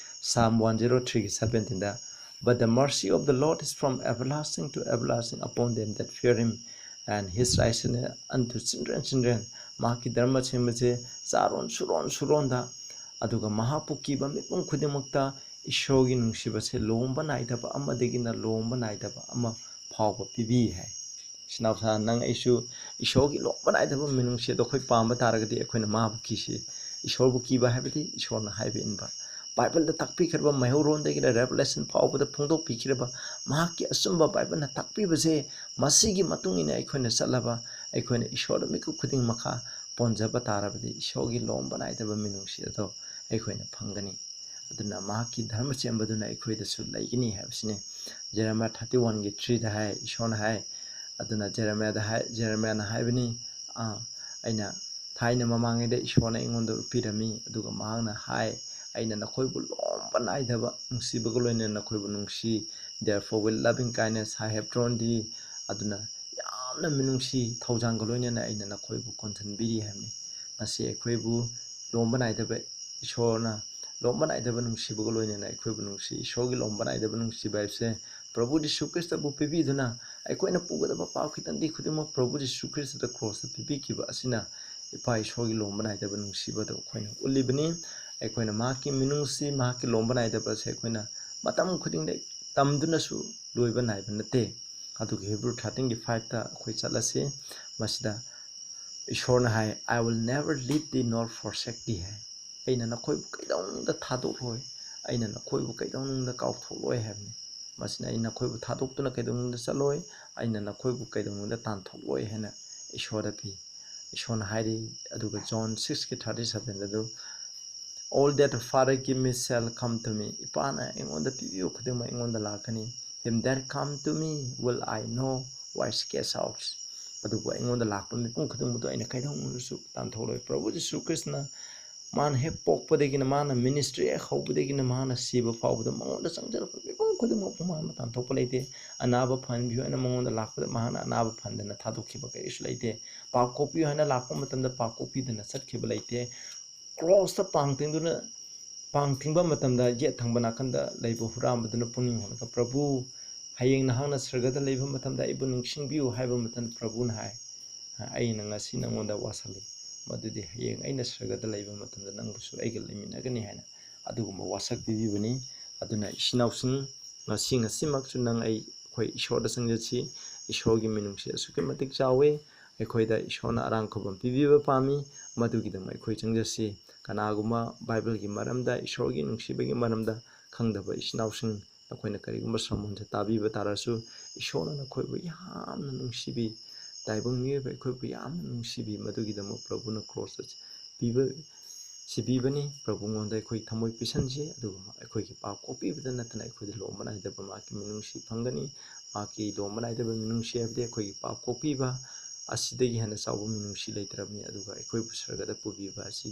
Psalm one zero threeꯒꯤ seventeenꯗ, "But the mercy of the Lord is from everlasting to everlasting upon them that fear him, and his righteousness unto children, children." ꯃꯍꯥꯛꯀꯤ ꯙꯔꯃ ꯁꯦꯝꯕꯁꯦ ꯆꯥꯔꯣꯟ ꯁꯨꯔꯣꯟ ꯁꯨꯔꯣꯟꯗ, ꯑꯗꯨꯒ ꯃꯍꯥꯛꯄꯨ ꯀꯤꯕ ꯃꯤꯄꯨꯝ ꯈꯨꯗꯤꯡꯃꯛꯇ ꯏꯁꯣꯔꯒꯤ ꯅꯨꯡꯁꯤꯕꯁꯦ ꯂꯣꯝꯕ ꯅꯥꯏꯗꯕ ꯑꯃꯗꯒꯤꯅ ꯂꯣꯝꯕ ꯅꯥꯏꯗꯕ ꯑꯃ ꯐꯥꯎꯕ ꯄꯤꯕꯤ ꯍꯥꯏ꯫ ꯏꯆꯤꯟ ꯏꯅꯥꯎꯁꯥ, ꯅꯪ ꯑꯩꯁꯨ ꯏꯁꯣꯔꯒꯤ ꯂꯣꯝꯕ ꯅꯥꯏꯗꯕ ꯃꯤꯅꯨꯡꯁꯤ ꯑꯗꯣ ꯑꯩꯈꯣꯏ ꯄꯥꯝꯕ ꯇꯥꯔꯒꯗꯤ ꯑꯩꯈꯣꯏꯅ ꯃꯥꯕꯨ ꯀꯤꯁꯤ꯫ ꯏꯁꯣꯔꯕꯨ ꯀꯤꯕ ꯍꯥꯏꯕꯗꯤ ꯏꯁꯣꯔꯅ ꯍꯥꯏꯕ ꯏꯟꯕ꯫ ꯕꯥꯏꯕꯜꯗ ꯇꯥꯛꯄꯤꯈ꯭ꯔꯕ ꯃꯩꯍꯧꯔꯣꯟꯗꯒꯤꯅ Revelation ꯐꯥꯎꯕꯗ ꯐꯣꯡꯗꯣꯛꯄꯤꯈ꯭ꯔꯕ ꯃꯍꯥꯛꯀꯤ ꯑꯆꯨꯝꯕ ꯕꯥꯏꯕꯜꯅ ꯇꯥꯛꯄꯤꯕꯁꯦ, ꯃꯁꯤꯒꯤ ꯃꯇꯨꯡ ꯏꯟꯅ ꯑꯩꯈꯣꯏꯅ ꯆꯠꯂꯕ, ꯑꯩꯈꯣꯏꯅ ꯏꯁꯣꯔꯗ ꯃꯤꯀꯨꯞ ꯈꯨꯗꯤꯡ ꯃꯈꯥ ꯄꯣꯟꯖꯕ ꯇꯥꯔꯕꯗꯤ ꯏꯁꯣꯔꯒꯤ ꯂꯣꯝꯕ ꯅꯥꯏꯗꯕ ꯃꯤꯅꯨꯡꯁꯤ ꯑꯗꯣ ꯑꯩꯈꯣꯏꯅ ꯐꯪꯒꯅꯤ꯫ ꯑꯗꯨꯅ ꯃꯍꯥꯛꯀꯤ ꯙꯔꯃ ꯆꯦꯟꯕꯗꯨꯅ ꯑꯩꯈꯣꯏꯗꯁꯨ ꯂꯩꯒꯅꯤ ꯍꯥꯏꯕꯁꯤꯅꯤ꯫ Jeremiah thirty oneꯒꯤ threeꯗ ꯍꯥꯏ, ꯏꯁꯣꯔꯅ ꯍꯥꯏ, ꯑꯗꯨꯅ ꯖꯦꯔꯦꯃꯤꯌꯥꯗ ꯍꯥꯏ, ꯖꯦꯔꯦꯃꯤꯌꯥꯅ ꯍꯥꯏꯕꯅꯤ, "ꯑꯥ, ꯑꯩꯅ ꯊꯥꯏꯅ ꯃꯃꯥꯡꯉꯩꯗ ꯏꯁꯣꯔꯅ ꯑꯩꯉꯣꯟꯗ ꯎꯠꯄꯤꯔꯝꯃꯤ, ꯑꯗꯨꯒ ꯃꯍꯥꯛꯅ ꯍꯥꯏ, ꯑꯩꯅ ꯅꯈꯣꯏꯕꯨ ꯂꯣꯝꯕ ꯅꯥꯏꯗꯕ ꯅꯨꯡꯁꯤꯕꯒ ꯂꯣꯏꯅꯅ ꯅꯈꯣꯏꯕꯨ ꯅꯨꯡꯁꯤ, therefore with loving kindness I have drawn thee꯫ ꯑꯗꯨꯅ ꯌꯥꯝꯅ ꯃꯤꯅꯨꯡꯁꯤ ꯊꯧꯖꯥꯡꯒ ꯂꯣꯏꯅꯅ ꯑꯩꯅ ꯅꯈꯣꯏꯕꯨ ꯀꯣꯟꯁꯤꯟꯕꯤꯔꯤ ꯍꯥꯏꯕꯅꯤ꯫ ꯃꯁꯤ ꯑꯩꯈꯣꯏꯕꯨ ꯂꯣꯝꯕ ꯅꯥꯏꯗꯕ, ꯏꯁꯣꯔꯅ ꯂꯣꯝꯕ ꯅꯥꯏꯗꯕ ꯅꯨꯡꯁꯤꯕꯒ ꯂꯣꯏꯅꯅ ꯑꯩꯈꯣꯏꯕꯨ ꯅꯨꯡꯁꯤ꯫ ꯏꯁꯣꯔꯒꯤ ꯂꯣꯝꯕ ꯅꯥꯏꯗꯕ ꯅꯨꯡꯁꯤꯕ ꯍꯥꯏꯕꯁꯦ ꯄ꯭ꯔꯚꯨ ꯖꯤꯁꯨ ꯈ꯭ꯔꯤꯁꯇꯕꯨ ꯄꯤꯕꯤꯗꯨꯅ ꯑꯩꯈꯣꯏꯅ ꯄꯨꯒꯗꯕ ꯄꯥꯞ ꯈꯤꯇꯪꯗꯤ ꯈꯨꯗꯤꯡꯃꯛ ꯄ꯭ꯔꯚꯨ ꯖꯤꯁꯨ ꯈ꯭ꯔꯤꯁꯇꯗ ꯀ꯭ꯔꯣꯁꯇ ꯄꯤꯕꯤꯈꯤꯕ ꯑꯁꯤꯅ ꯏꯄꯥ ꯏꯁꯣꯔꯒꯤ ꯂꯣꯝꯕ ꯅꯥꯏꯗꯕ ꯅꯨꯡꯁꯤꯕꯗꯨ ꯑꯩꯈꯣꯏꯅ ꯎꯠꯂꯤꯕꯅꯤ꯫ ꯑꯩꯈꯣꯏꯅ ꯃꯍꯥꯛꯀꯤ ꯃꯤꯅꯨꯡꯁꯤ, ꯃꯍꯥꯛꯀꯤ ꯂꯣꯝꯕ ꯅꯥꯏꯗꯕ ꯑꯁꯦ ꯑꯩꯈꯣꯏꯅ ꯃꯇꯝ ꯈꯨꯗꯤꯡꯗ ꯇꯝꯗꯨꯅꯁꯨ ꯂꯣꯏꯕ ꯅꯥꯏꯕ ꯅꯠꯇꯦ꯫ ꯑꯗꯨꯒ ꯍꯤꯕ꯭ꯔꯨ thirteen ꯒꯤ five ꯇ ꯑꯩꯈꯣꯏ ꯆꯠꯂꯁꯤ꯫ ꯃꯁꯤꯗ ꯏꯁꯣꯔꯅ ꯍꯥꯏ, "I will never leave thee nor forsake thee" ꯍꯥꯏ꯫ "ꯑꯩꯅ ꯅꯈꯣꯏꯕꯨ ꯀꯩꯗꯧꯅꯨꯡꯗ ꯊꯥꯗꯣꯛꯂꯣꯏ, ꯑꯩꯅ ꯅꯈꯣꯏꯕꯨ ꯀꯩꯗꯧꯅꯨꯡꯗ ꯀꯥꯎꯊꯣꯛꯂꯣꯏ" ꯍꯥꯏꯕꯅꯤ꯫ ꯃꯁꯤꯅ "ꯑꯩ ꯅꯈꯣꯏꯕꯨ ꯊꯥꯗꯣꯛꯇꯨꯅ ꯀꯩꯗꯧꯅꯨꯡꯗ ꯆꯠꯂꯣꯏ, ꯑꯩꯅ ꯅꯈꯣꯏꯕꯨ ꯀꯩꯗꯧꯅꯨꯡꯗ ꯇꯥꯟꯊꯣꯛꯂꯣꯏ" ꯍꯥꯏꯅ ꯏꯁꯣꯔꯗ ꯄꯤ, ꯏꯁꯣꯔꯅ ꯍꯥꯏꯔꯤ꯫ ꯑꯗꯨꯒ John six ꯀꯤ thirty seven ꯗ ꯑꯗꯨ, "All that the Father give me shall come to me" "ꯏꯄꯥꯅ ꯑꯩꯉꯣꯟꯗ ꯄꯤꯕꯤꯕ ꯈꯨꯗꯤꯡꯃꯛ ꯑꯩꯉꯣꯟꯗ ꯂꯥꯛꯀꯅꯤ." "Him that come to me will I no wise cast out" "ꯑꯗꯨꯕꯨ ꯑꯩꯉꯣꯟꯗ ꯂꯥꯛꯄ ꯃꯤꯄꯨꯝ ꯈꯨꯗꯤꯡꯃꯛꯇꯨ ꯑꯩꯅ ꯀꯩꯗꯧꯅꯨꯡꯗꯁꯨ ꯇꯥꯟꯊꯣꯛꯂꯣꯏ"꯫ ꯄ꯭ꯔꯚꯨ ꯖꯤꯁꯨ ꯈ꯭ꯔꯤꯁꯅ ꯃꯥꯅ ꯍꯦꯛ ꯄꯣꯛꯄꯗꯒꯤꯅ ꯃꯥꯅ ꯃꯤꯅꯤꯁꯇ꯭ꯔꯤ ꯍꯦꯛ ꯍꯧꯕꯗꯒꯤꯅ ꯃꯥꯅ ꯁꯤꯕ ꯐꯥꯎꯕꯗ ꯃꯉꯣꯟꯗ ꯆꯪꯖꯔꯛꯄ ꯃꯤꯄꯨꯝ ꯈꯨꯗꯤꯡꯃꯛꯄꯨ ꯃꯥꯅ ꯇꯥꯟꯊꯣꯛꯄ ꯂꯩꯇꯦ꯫ ꯑꯅꯥꯕ ꯐꯍꯟꯕꯤꯌꯨ ꯍꯥꯏꯅ ꯃꯉꯣꯟꯗ ꯂꯥꯛꯄꯗ ꯃꯍꯥꯛꯅ ꯑꯅꯥꯕ ꯐꯍꯟꯗꯅ ꯊꯥꯗꯣꯛꯈꯤꯕ ꯀꯔꯤꯁꯨ ꯂꯩꯇꯦ꯫ ꯄꯥꯞ ꯀꯣꯛꯄꯤꯌꯨ ꯍꯥꯏꯅ ꯂꯥꯛꯄ ꯃꯇꯝꯗ ꯄꯥꯞ ꯀꯣꯛꯄꯤꯗꯅ ꯆꯠꯈꯤꯕ ꯂꯩꯇꯦ꯫ ꯀ꯭ꯔꯣꯁꯇ ꯄꯥꯡ ꯇꯤꯡꯗꯨꯅ, ꯄꯥꯡ ꯇꯤꯡꯕ ꯃꯇꯝꯗ ꯌꯦꯠ ꯊꯪꯕ ꯅꯥꯀꯟꯗ ꯂꯩꯕ ꯍꯨꯔꯥꯟꯕꯗꯨꯅ ꯄꯨꯛꯅꯤꯡ ꯍꯣꯜꯂꯒ, "ꯄ꯭ꯔꯚꯨ, ꯍꯌꯦꯡ ꯅꯍꯥꯛꯅ ꯁꯔꯒꯗ ꯂꯩꯕ ꯃꯇꯝꯗ ꯑꯩꯕꯨ ꯅꯤꯡꯁꯤꯡꯕꯤꯌꯨ" ꯍꯥꯏꯕ ꯃꯇꯝꯗ ꯄ꯭ꯔꯚꯨꯅ ꯍꯥꯏ, "ꯑꯩꯅ ꯉꯁꯤ ꯅꯉꯣꯟꯗ ꯋꯥꯁꯛꯂꯤ, ꯃꯗꯨꯗꯤ ꯍꯌꯦꯡ ꯑꯩꯅ ꯁꯔꯒꯗ ꯂꯩꯕ ꯃꯇꯝꯗ ꯅꯪꯕꯨꯁꯨ ꯑꯩꯒ ꯂꯩꯃꯤꯟꯅꯒꯅꯤ" ꯍꯥꯏꯅ ꯑꯗꯨꯒꯨꯝꯕ ꯋꯥꯁꯛ ꯄꯤꯕꯤꯕꯅꯤ꯫ ꯑꯗꯨꯅ ꯏꯆꯤꯟ ꯏꯅꯥꯎꯁꯤꯡ, ꯉꯁꯤ ꯉꯁꯤꯃꯛꯁꯨ ꯅꯪ ꯑꯩ, ꯑꯩꯈꯣꯏ ꯏꯁꯣꯔꯗ ꯆꯪꯖꯁꯤ꯫ ꯏꯁꯣꯔꯒꯤ ꯃꯤꯅꯨꯡꯁꯤ ꯑꯁꯨꯛꯀꯤ ꯃꯇꯤꯛ ꯆꯥꯎꯋꯤ꯫ ꯑꯩꯈꯣꯏꯗ ꯏꯁꯣꯔꯅ ꯑꯔꯥꯡ ꯈꯨꯕꯝ ꯄꯤꯕꯤꯕ ꯄꯥꯝꯃꯤ꯫ ꯃꯗꯨꯒꯤꯗꯃꯛ ꯑꯩꯈꯣꯏ ꯆꯪꯖꯁꯤ꯫ ꯀꯅꯥꯒꯨꯝꯕ ꯕꯥꯏꯕꯜꯒꯤ ꯃꯔꯝꯗ, ꯏꯁꯣꯔꯒꯤ ꯅꯨꯡꯁꯤꯕꯒꯤ ꯃꯔꯝꯗ ꯈꯪꯗꯕ ꯏꯆꯤꯟ ꯏꯅꯥꯎꯁꯤꯡ, ꯅꯈꯣꯏꯅ ꯀꯔꯤꯒꯨꯝꯕ ꯁ꯭ꯔꯃꯣꯟꯁꯦ ꯇꯥꯕꯤꯕ ꯇꯥꯔꯁꯨ, ꯏꯁꯣꯔꯅ ꯅꯈꯣꯏꯕꯨ ꯌꯥꯝꯅ ꯅꯨꯡꯁꯤꯕꯤ꯫ ꯇꯥꯏꯕꯪ ꯃꯤꯑꯣꯏꯕ ꯑꯩꯈꯣꯏꯕꯨ ꯌꯥꯝꯅ ꯅꯨꯡꯁꯤꯕꯤ꯫ ꯃꯗꯨꯒꯤꯗꯃꯛ ꯄ꯭ꯔꯚꯨꯅ ꯀ꯭ꯔꯣꯁꯇ ꯄꯤꯕ, ꯁꯤꯕꯤꯕꯅꯤ꯫ ꯄ꯭ꯔꯚꯨꯉꯣꯟꯗ ꯑꯩꯈꯣꯏ ꯊꯃꯣꯏ ꯄꯤꯁꯟꯁꯤ, ꯑꯗꯨꯒ ꯑꯩꯈꯣꯏꯒꯤ ꯄꯥꯞ ꯀꯣꯛꯄꯤꯕꯗ ꯅꯠꯇꯅ ꯑꯩꯈꯣꯏꯗ ꯂꯣꯝꯕ ꯅꯥꯏꯗꯕ ꯃꯍꯥꯛꯀꯤ ꯃꯤꯅꯨꯡꯁꯤ ꯐꯪꯒꯅꯤ꯫ ꯃꯍꯥꯛꯀꯤ ꯂꯣꯝꯕ ꯅꯥꯏꯗꯕ ꯃꯤꯅꯨꯡꯁꯤ ꯍꯥꯏꯕꯗꯤ ꯑꯩꯈꯣꯏꯒꯤ ꯄꯥꯞ ꯀꯣꯛꯄꯤꯕ ꯑꯁꯤꯗꯒꯤ ꯍꯦꯟꯅ ꯆꯥꯎꯕ ꯃꯤꯅꯨꯡꯁꯤ ꯂꯩꯇ꯭ꯔꯕꯅꯤ, ꯑꯗꯨꯒ ꯑꯩꯈꯣꯏꯕꯨ ꯁꯔꯒꯗ ꯄꯨꯕꯤꯕ ꯑꯁꯤ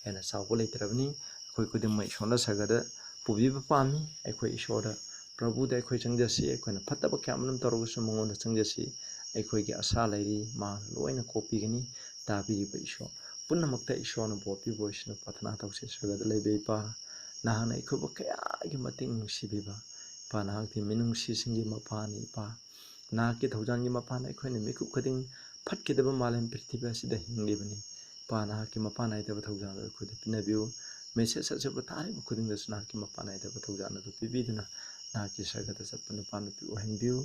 ꯍꯦꯟꯅ ꯆꯥꯎꯕ ꯂꯩꯇ꯭ꯔꯕꯅꯤ꯫ ꯑꯩꯈꯣꯏ ꯈꯨꯗꯤꯡꯃꯛ ꯏꯁꯣꯔꯅ ꯁꯔꯒꯗ ꯄꯨꯕꯤꯕ ꯄꯥꯝꯃꯤ꯫ ꯑꯩꯈꯣꯏ ꯏꯁꯣꯔꯗ, ꯄ꯭ꯔꯚꯨꯗ ꯑꯩꯈꯣꯏ ꯆꯪꯖꯁꯤ꯫ ꯑꯩꯈꯣꯏꯅ ꯐꯠꯇꯕ ꯀꯌꯥ ꯑꯃꯔꯣꯝ ꯇꯧꯔꯒꯁꯨ ꯃꯉꯣꯟꯗ ꯆꯪꯖꯁꯤ꯫ ꯑꯩꯈꯣꯏꯒꯤ ꯑꯁꯥ ꯂꯩꯔꯤ, ꯃꯥꯅ ꯂꯣꯏꯅ ꯀꯣꯛꯄꯤꯒꯅꯤ꯫ ꯇꯥꯕꯤꯔꯤꯕ ꯏꯁꯣꯔ ꯄꯨꯝꯅꯃꯛꯇ ꯏꯁꯣꯔꯅ ꯕꯣꯔ ꯄꯤꯕ ꯑꯣꯏꯁꯅꯨ꯫ ꯄ꯭ꯔꯥꯊꯅꯥ ꯇꯧꯁꯤ꯫ ꯁꯔꯒꯗ ꯂꯩꯕ ꯏꯄꯥ, ꯅꯍꯥꯛꯅ ꯑꯩꯈꯣꯏꯕꯨ ꯀꯌꯥꯒꯤ ꯃꯇꯤꯛ ꯅꯨꯡꯁꯤꯕꯤꯕ ꯏꯄꯥ, ꯅꯍꯥꯛꯇꯤ ꯃꯤꯅꯨꯡꯁꯤꯁꯤꯡꯒꯤ ꯃꯄꯥꯅꯤ ꯏꯄꯥ꯫ ꯅꯍꯥꯛꯀꯤ ꯊꯧꯖꯥꯜꯒꯤ ꯃꯄꯥꯟ ꯑꯩꯈꯣꯏꯅ ꯃꯤꯀꯨꯞ ꯈꯨꯗꯤꯡ ꯐꯠꯈꯤꯗꯕ ꯃꯥꯂꯦꯝ ꯄ꯭ꯔꯤꯊꯤꯕꯤ ꯑꯁꯤꯗ ꯍꯤꯡꯂꯤꯕꯅꯤ꯫ ꯏꯄꯥ, ꯅꯍꯥꯛꯀꯤ ꯃꯄꯥꯟ ꯅꯥꯏꯗꯕ ꯊꯧꯖꯥꯜ ꯑꯗꯨ ꯑꯩꯈꯣꯏꯗ ꯄꯤꯅꯕꯤꯌꯨ꯫ ꯃꯦꯁꯦꯖ ꯑꯁꯤꯕꯨ ꯇꯥꯔꯤꯕ ꯈꯨꯗꯤꯡꯗꯁꯨ ꯅꯍꯥꯛꯀꯤ ꯃꯄꯥꯟ ꯅꯥꯏꯗꯕ ꯊꯧꯖꯥꯜ ꯑꯗꯨ ꯄꯤꯕꯤꯗꯨꯅ ꯅꯍꯥꯛꯀꯤ ꯁꯔꯒꯗ ꯆꯠꯄ ꯅꯨꯄꯥ ꯅꯨꯄꯤ ꯑꯣꯏꯍꯟꯕꯤꯌꯨ꯫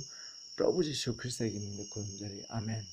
ꯄ꯭ꯔꯚꯨ ꯖꯤꯁꯨ ꯈ꯭ꯔꯤꯁꯇꯒꯤ ꯃꯤꯡꯗ ꯈꯨꯔꯨꯝꯖꯔꯤ, ꯑꯥꯃꯦꯟ꯫